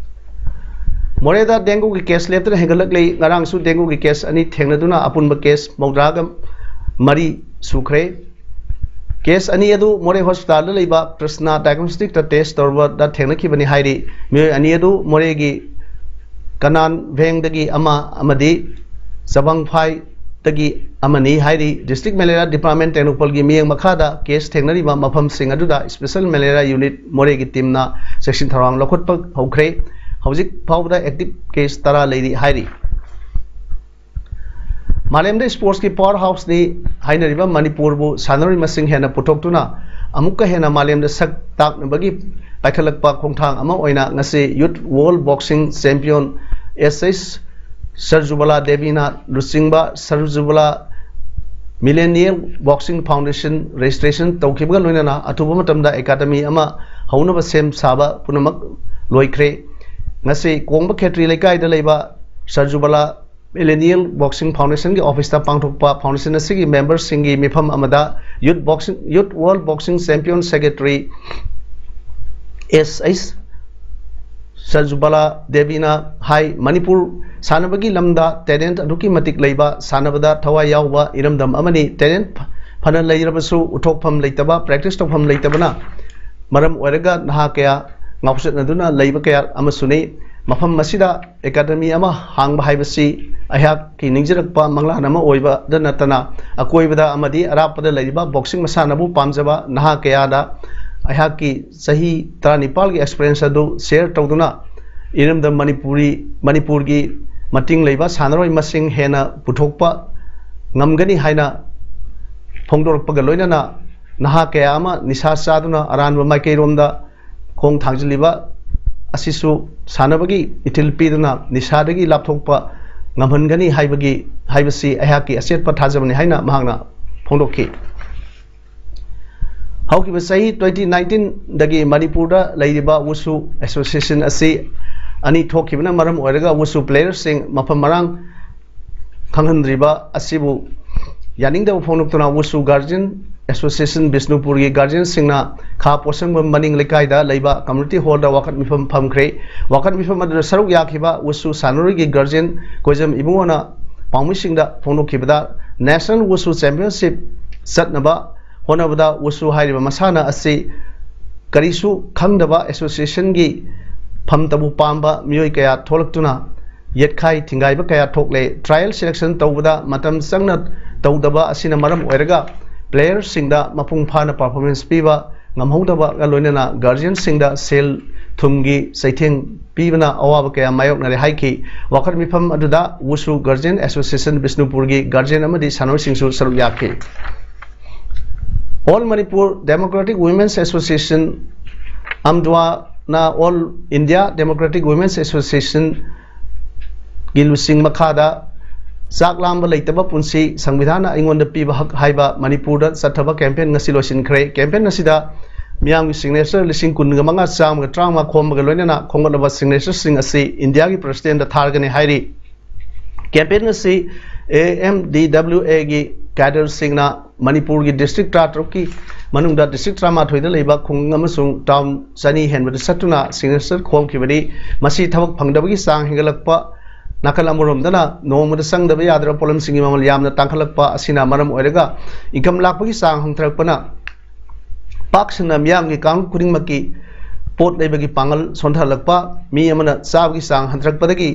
ꯃꯣꯔꯦꯗ ꯗꯦꯡꯒꯨꯒꯤ ꯀꯦꯁ ꯂꯦꯞꯇꯅ ꯍꯦꯟꯒꯠꯂꯛꯂꯤ꯫ ꯉꯔꯥꯡꯁꯨ ꯗꯦꯡꯒꯨꯒꯤ ꯀꯦꯁ ꯑꯅꯤ ꯊꯦꯡꯅꯗꯨꯅ ꯑꯄꯨꯟꯕ ꯀꯦꯁ ꯃꯧꯗ꯭ꯔꯥꯒ ꯃꯔꯤ ꯁꯨꯈ꯭ꯔꯦ꯫ ꯀꯦꯁ ꯑꯅꯤ ꯑꯗꯨ ꯃꯣꯔꯦ ꯍꯣꯁꯄꯤꯇꯥꯜꯗ ꯂꯩꯕ ꯄ꯭ꯔꯁꯅꯥ ꯗꯥꯏꯒꯅꯣꯁꯇꯤꯛꯇ ꯇꯦꯁ ꯇꯧꯔꯕꯗ ꯊꯦꯡꯅꯈꯤꯕꯅꯤ ꯍꯥꯏꯔꯤ꯫ ꯃꯤꯑꯣꯏ ꯑꯅꯤ ꯑꯗꯨ ꯃꯣꯔꯦꯒꯤ ꯀꯅꯥꯟ ꯚꯦꯡꯗꯒꯤ ꯑꯃ ꯑꯃꯗꯤ ꯆꯕꯪꯐꯥꯏꯗꯒꯤ ꯑꯃꯅꯤ ꯍꯥꯏꯔꯤ꯫ ꯗꯤꯁꯇ꯭ꯔꯤꯛ ꯃꯦꯂꯦꯔꯤꯌꯥ ꯗꯤꯄꯥꯔꯠꯃꯦꯟ ꯇꯦꯡꯅꯧꯄꯜꯒꯤ ꯃꯤꯠꯌꯦꯡ ꯃꯈꯥꯗ ꯀꯦꯁ ꯊꯦꯡꯅꯔꯤꯕ ꯃꯐꯝꯁꯤꯡ ꯑꯗꯨꯗ ꯁ꯭ꯄꯦꯁꯦꯜ ꯃꯦꯂꯦꯔꯤꯌꯥ ꯌꯨꯅꯤꯠ ꯃꯣꯔꯦꯒꯤ ꯇꯤꯝꯅ ꯆꯦꯛꯁꯤꯟ ꯊꯧꯔꯥꯡ ꯂꯧꯈꯠꯄ ꯍꯧꯈ꯭ꯔꯦ꯫ ꯍꯧꯖꯤꯛ ꯐꯥꯎꯕꯗ ꯑꯦꯛꯇꯤꯚ ꯀꯦꯁ ꯇꯔꯥ ꯂꯩꯔꯤ ꯍꯥꯏꯔꯤ꯫ ꯃꯥꯂꯦꯝꯗ ꯁ꯭ꯄꯣꯔꯠꯁꯀꯤ ꯄꯥꯋꯔ ꯍꯥꯎꯁꯅꯤ ꯍꯥꯏꯅꯔꯤꯕ ꯃꯅꯤꯄꯨꯔꯕꯨ ꯁꯥꯟꯅꯔꯣꯏ ꯃꯁꯤꯡ ꯍꯦꯟꯅ ꯄꯨꯊꯣꯛꯇꯨꯅ ꯑꯃꯨꯛꯀ ꯍꯦꯟꯅ ꯃꯥꯂꯦꯝꯗ ꯁꯛ ꯇꯥꯛꯅꯕꯒꯤ ꯄꯥꯏꯈꯠꯂꯛꯄ ꯈꯣꯡꯊꯥꯡ ꯑꯃ ꯑꯣꯏꯅ ꯉꯁꯤ ꯌꯨꯠ ꯋꯥꯔꯜꯗ ꯕꯣꯛꯁꯤꯡ ꯆꯦꯝꯄꯤꯌꯟ ꯑꯦꯁ ꯑꯩꯁ ꯁꯔꯖꯨꯕꯂꯥ ꯗꯦꯕꯤꯅ ꯂꯨꯆꯤꯡꯕ ꯁꯔꯖꯨꯕꯂꯥ ꯃꯤꯂꯦꯅꯤꯌꯦꯜ ꯕꯣꯛꯁꯤꯡ ꯐꯥꯎꯟꯗꯦꯁꯟ ꯔꯦꯖꯤꯁꯇ꯭ꯔꯦꯁꯟ ꯇꯧꯈꯤꯕꯒ ꯂꯣꯏꯅꯅ ꯑꯊꯨꯕ ꯃꯇꯝꯗ ꯑꯦꯀꯥꯗꯃꯤ ꯑꯃ ꯍꯧꯅꯕ ꯁꯦꯝ ꯁꯥꯕ ꯄꯨꯝꯅꯃꯛ ꯂꯣꯏꯈ꯭ꯔꯦ꯫ ꯉꯁꯤ ꯀꯣꯡꯕ ꯈꯦꯇ꯭ꯔꯤ ꯂꯩꯀꯥꯏꯗ ꯂꯩꯕ ꯁꯔꯖꯨꯕꯂꯥ ꯃꯤꯂꯦꯅꯤꯌꯦꯜ ꯕꯣꯛꯁꯤꯡ ꯐꯥꯎꯟꯗꯦꯁꯟꯒꯤ ꯑꯣꯐꯤꯁꯇ ꯄꯥꯡꯊꯣꯛꯄ ꯐꯥꯎꯟꯗꯦꯁꯟ ꯑꯁꯤꯒꯤ ꯃꯦꯝꯕꯔꯁꯤꯡꯒꯤ ꯃꯤꯐꯝ ꯑꯃꯗ ꯌꯨꯠ ꯕꯣꯛꯁꯤꯡ, ꯌꯨꯠ ꯋꯥꯔꯜꯗ ꯕꯣꯛꯁꯤꯡ ꯆꯦꯝꯄꯤꯌꯟ ꯁꯦꯀ꯭ꯔꯦꯇꯔꯤ ꯑꯦꯁ ꯑꯩꯁ ꯁꯔꯖꯨꯕꯂꯥ ꯗꯦꯕꯤꯅ ꯍꯥꯏ, ꯃꯅꯤꯄꯨꯔ ꯁꯥꯟꯅꯕꯒꯤ ꯂꯝꯗ ꯇꯦꯂꯦꯟꯠ ꯑꯗꯨꯛꯀꯤ ꯃꯇꯤꯛ ꯂꯩꯕ, ꯁꯥꯟꯅꯕꯗ ꯊꯋꯥꯏ ꯌꯥꯎꯕ ꯏꯔꯝꯗꯝ ꯑꯃꯅꯤ꯫ ꯇꯦꯂꯦꯟꯠ ꯐꯅ ꯂꯩꯔꯕꯁꯨ ꯎꯠꯊꯣꯛꯐꯝ ꯂꯩꯇꯕ, ꯄ꯭ꯔꯦꯛꯇꯤꯁ ꯇꯧꯐꯝ ꯂꯩꯇꯕꯅ ꯃꯔꯝ ꯑꯣꯏꯔꯒ ꯅꯍꯥ ꯀꯌꯥ ꯉꯥꯎꯆꯠꯅꯗꯨꯅ ꯂꯩꯕ ꯀꯌꯥ ꯑꯃꯁꯨꯅꯤ꯫ ꯃꯐꯝ ꯑꯁꯤꯗ ꯑꯦꯀꯥꯗꯃꯤ ꯑꯃ ꯍꯥꯡꯕ ꯍꯥꯏꯕꯁꯤ ꯑꯩꯍꯥꯛꯀꯤ ꯅꯤꯡꯖꯔꯛꯄ ꯃꯪꯂꯥꯟ ꯑꯃ ꯑꯣꯏꯕꯗ ꯅꯠꯇꯅ ꯑꯀꯣꯏꯕꯗ ꯑꯃꯗꯤ ꯑꯔꯥꯞꯄꯗ ꯂꯩꯔꯤꯕ ꯕꯣꯛꯁꯤꯡ ꯃꯁꯥꯟꯅꯕꯨ ꯄꯥꯝꯖꯕ ꯅꯍꯥ ꯀꯌꯥꯗ ꯑꯩꯍꯥꯛꯀꯤ ꯆꯍꯤ ꯇꯔꯥꯅꯤꯄꯥꯜꯒꯤ ꯑꯦꯛꯁꯄꯤꯔꯤꯌꯦꯟꯁ ꯑꯗꯨ ꯁꯤꯌꯔ ꯇꯧꯗꯨꯅ ꯏꯔꯝꯗꯝ ꯃꯅꯤꯄꯨꯔꯤ, ꯃꯅꯤꯄꯨꯔꯒꯤ ꯃꯇꯤꯡ ꯂꯩꯕ ꯁꯥꯟꯅꯔꯣꯏ ꯃꯁꯤꯡ ꯍꯦꯟꯅ ꯄꯨꯊꯣꯛꯄ ꯉꯝꯒꯅꯤ ꯍꯥꯏꯅ ꯐꯣꯡꯗꯣꯔꯛꯄꯒ ꯂꯣꯏꯅꯅ ꯅꯍꯥ ꯀꯌꯥ ꯑꯃ ꯅꯤꯁꯥ ꯆꯥꯗꯨꯅ ꯑꯔꯥꯟꯕ ꯃꯥꯏꯀꯩꯔꯣꯝꯗ ꯈꯣꯡ ꯊꯥꯡꯖꯤꯜꯂꯤꯕ ꯑꯁꯤꯁꯨ ꯁꯥꯟꯅꯕꯒꯤ ꯏꯊꯤꯜ ꯄꯤꯗꯨꯅ ꯅꯤꯁꯥꯗꯒꯤ ꯂꯥꯞꯊꯣꯛꯄ ꯉꯝꯍꯟꯒꯅꯤ ꯍꯥꯏꯕꯒꯤ, ꯍꯥꯏꯕꯁꯤ ꯑꯩꯍꯥꯛꯀꯤ ꯑꯆꯦꯠꯄ ꯊꯥꯖꯕꯅꯤ ꯍꯥꯏꯅ ꯃꯍꯥꯛꯅ ꯐꯣꯡꯗꯣꯛꯈꯤ꯫ ꯍꯧꯈꯤꯕ ꯆꯍꯤ twenty nineteen ꯗꯒꯤ ꯃꯅꯤꯄꯨꯔꯗ ꯂꯩꯔꯤꯕ ꯋꯨꯁꯨ ꯑꯦꯁꯣꯁꯤꯌꯦꯁꯟ ꯑꯁꯤ ꯑꯅꯤ ꯊꯣꯛꯈꯤꯕꯅ ꯃꯔꯝ ꯑꯣꯏꯔꯒ ꯋꯨꯁꯨ ꯄ꯭ꯂꯦꯌꯔꯁꯤꯡ ꯃꯐꯝ ꯃꯔꯥꯡ ꯈꯪꯍꯟꯗ꯭ꯔꯤꯕ ꯑꯁꯤꯕꯨ ꯌꯥꯅꯤꯡꯗꯕ ꯐꯣꯡꯗꯣꯛꯇꯨꯅ ꯋꯨꯁꯨ ꯒꯥꯔꯖꯤꯌꯟ ꯑꯦꯁꯣꯁꯤꯌꯦꯁꯟ ꯕꯤꯁꯅꯨꯄꯨꯔꯒꯤ ꯒꯥꯔꯖꯤꯌꯟꯁꯤꯡꯅ ꯈꯥ ꯄꯣꯠꯁꯪꯕꯝ ꯃꯅꯤꯡ ꯂꯩꯀꯥꯏꯗ ꯂꯩꯕ ꯀꯝꯃ꯭ꯌꯨꯅꯤꯇꯤ ꯍꯣꯜꯗ ꯋꯥꯀꯠ ꯃꯤꯐꯝ ꯐꯝꯈ꯭ꯔꯦ꯫ ꯋꯥꯀꯠ ꯃꯤꯐꯝ ꯑꯗꯨꯗ ꯁꯔꯨꯛ ꯌꯥꯈꯤꯕ ꯋꯨꯁꯨ ꯁꯥꯟꯅꯔꯣꯏꯒꯤ ꯒꯥꯔꯖꯤꯌꯟ ꯀꯣꯏꯖꯝ ꯏꯕꯨꯡꯉꯣꯅ ꯄꯥꯎꯃꯤꯁꯤꯡꯗ ꯐꯣꯡꯗꯣꯛꯈꯤꯕꯗ, ꯅꯦꯁꯅꯦꯜ ꯋꯨꯁꯨ ꯆꯦꯝꯄꯤꯌꯟꯁꯤꯞ ꯆꯠꯅꯕ ꯍꯣꯠꯅꯕꯗ ꯋꯨꯁꯨ ꯍꯥꯏꯔꯤꯕ ꯃꯁꯥꯟꯅ ꯑꯁꯤ ꯀꯔꯤꯁꯨ ꯈꯪꯗꯕ ꯑꯦꯁꯣꯁꯤꯌꯦꯁꯟꯒꯤ ꯐꯝꯇꯕꯨ ꯄꯥꯝꯕ ꯃꯤꯑꯣꯏ ꯀꯌꯥ ꯊꯣꯛꯂꯛꯇꯨꯅ ꯌꯦꯠꯈꯥꯏ ꯊꯤꯡꯒꯥꯏꯕ ꯀꯌꯥ ꯊꯣꯛꯂꯦ꯫ ꯇ꯭ꯔꯥꯌꯦꯜ ꯁꯦꯂꯦꯛꯁꯟ ꯇꯧꯕꯗ ꯃꯇꯝ ꯆꯪꯅ ꯇꯧꯗꯕ ꯑꯁꯤꯅ ꯃꯔꯝ ꯑꯣꯏꯔꯒ ꯄ꯭ꯂꯦꯌꯔꯁꯤꯡꯗ ꯃꯄꯨꯡ ꯐꯥꯅ ꯄꯔꯐꯣꯔꯃꯦꯟꯁ ꯄꯤꯕ ꯉꯝꯍꯧꯗꯕꯒ ꯂꯣꯏꯅꯅ ꯒꯥꯔꯖꯤꯌꯟꯁꯤꯡꯗ ꯁꯦꯜ ꯊꯨꯝꯒꯤ ꯆꯩꯊꯦꯡ ꯄꯤꯕꯅ ꯑꯋꯥꯕ ꯀꯌꯥ ꯃꯥꯌꯣꯛꯅꯔꯦ ꯍꯥꯏꯈꯤ꯫ ꯋꯥꯀꯠ ꯃꯤꯐꯝ ꯑꯗꯨꯗ ꯋꯨꯁꯨ ꯒꯥꯔꯖꯤꯌꯟ ꯑꯦꯁꯣꯁꯤꯌꯦꯁꯟ ꯕꯤꯁꯅꯨꯄꯨꯔꯒꯤ ꯒꯥꯔꯖꯤꯌꯟ ꯑꯃꯗꯤ ꯁꯥꯟꯅꯔꯣꯏꯁꯤꯡꯁꯨ ꯁꯔꯨꯛ ꯌꯥꯈꯤ꯫ All Manipur Democratic Women's Association, ꯑꯝꯗ꯭ꯋꯥꯅ All India Democratic Women's Association ꯒꯤ ꯂꯨꯆꯤꯡ ꯃꯈꯥꯗ ꯆꯥꯛ ꯂꯥꯝꯕ ꯂꯩꯇꯕ ꯄꯨꯟꯁꯤ, ꯁꯪꯕꯤꯙꯥꯟꯅ ꯑꯩꯉꯣꯟꯗ ꯄꯤꯕ ꯍꯛ ꯍꯥꯏꯕ ꯃꯅꯤꯄꯨꯔꯗ ꯆꯠꯊꯕ ꯀꯦꯝꯄꯦꯟ ꯉꯁꯤ ꯂꯣꯏꯁꯤꯟꯈ꯭ꯔꯦ꯫ ꯀꯦꯝꯄꯦꯟ ꯑꯁꯤꯗ ꯃꯤꯌꯥꯝꯒꯤ ꯁꯤꯒꯅꯦꯆꯔ ꯂꯤꯁꯤꯡ ꯀꯨꯟꯒ ꯃꯉꯥ ꯆꯥꯝꯃꯒ ꯇꯔꯥꯃꯉꯥ ꯈꯣꯝꯕꯒ ꯂꯣꯏꯅꯅ ꯈꯣꯝꯒꯠꯂꯕ ꯁꯤꯒꯅꯦꯆꯔꯁꯤꯡ ꯑꯁꯤ ꯏꯟꯗꯤꯌꯥꯒꯤ ꯄ꯭ꯔꯁꯤꯗꯦꯟꯗ ꯊꯥꯔꯒꯅꯤ ꯍꯥꯏꯔꯤ꯫ ꯀꯦꯝꯄꯦꯟ ꯑꯁꯤ ꯑꯦ ꯑꯦꯝ ꯗꯤ ꯗꯕ꯭ꯂꯤꯎ ꯑꯦꯒꯤ ꯀꯦꯗꯔꯁꯤꯡꯅ ꯃꯅꯤꯄꯨꯔꯒꯤ ꯗꯤꯁꯇ꯭ꯔꯤꯛ ꯇꯔꯥꯇꯔꯨꯛꯀꯤ ꯃꯅꯨꯡꯗ ꯗꯤꯁꯇ꯭ꯔꯤꯛ ꯇꯔꯥꯃꯥꯊꯣꯏꯗ ꯂꯩꯕ ꯈꯨꯡꯒꯪ ꯑꯃꯁꯨꯡ ꯇꯥꯎꯟ ꯆꯅꯤ ꯍꯦꯟꯕꯗ ꯆꯠꯇꯨꯅ ꯁꯤꯒꯅꯦꯆꯔ ꯈꯣꯝꯈꯤꯕꯅꯤ꯫ ꯃꯁꯤ ꯊꯕꯛ ꯐꯪꯗꯕꯒꯤ ꯆꯥꯡ ꯍꯦꯟꯒꯠꯂꯛꯄ, ꯅꯥꯀꯜ ꯑꯃꯔꯣꯝꯗꯅ ꯅꯣꯡꯃꯗ ꯆꯪꯗꯕ ꯌꯥꯗ꯭ꯔꯕ ꯄꯣꯠꯂꯝꯁꯤꯡꯒꯤ ꯃꯃꯜ ꯌꯥꯝꯅ ꯇꯥꯡꯈꯠꯂꯛꯄ ꯑꯁꯤꯅ ꯃꯔꯝ ꯑꯣꯏꯔꯒ ꯏꯟꯀꯝ ꯂꯥꯛꯄꯒꯤ ꯆꯥꯡ ꯍꯟꯊꯔꯛꯄꯅ ꯄꯥꯛ ꯁꯟꯅ ꯃꯤꯌꯥꯝꯒꯤ ꯀꯥꯡꯂꯨꯞ ꯈꯨꯗꯤꯡꯃꯛꯀꯤ ꯄꯣꯠ ꯂꯩꯕꯒꯤ ꯄꯥꯡꯒꯜ ꯁꯣꯟꯊꯍꯜꯂꯛꯄ, ꯃꯤ ꯑꯃꯅ ꯆꯥꯕꯒꯤ ꯆꯥꯡ ꯍꯟꯊꯔꯛꯄꯗꯒꯤ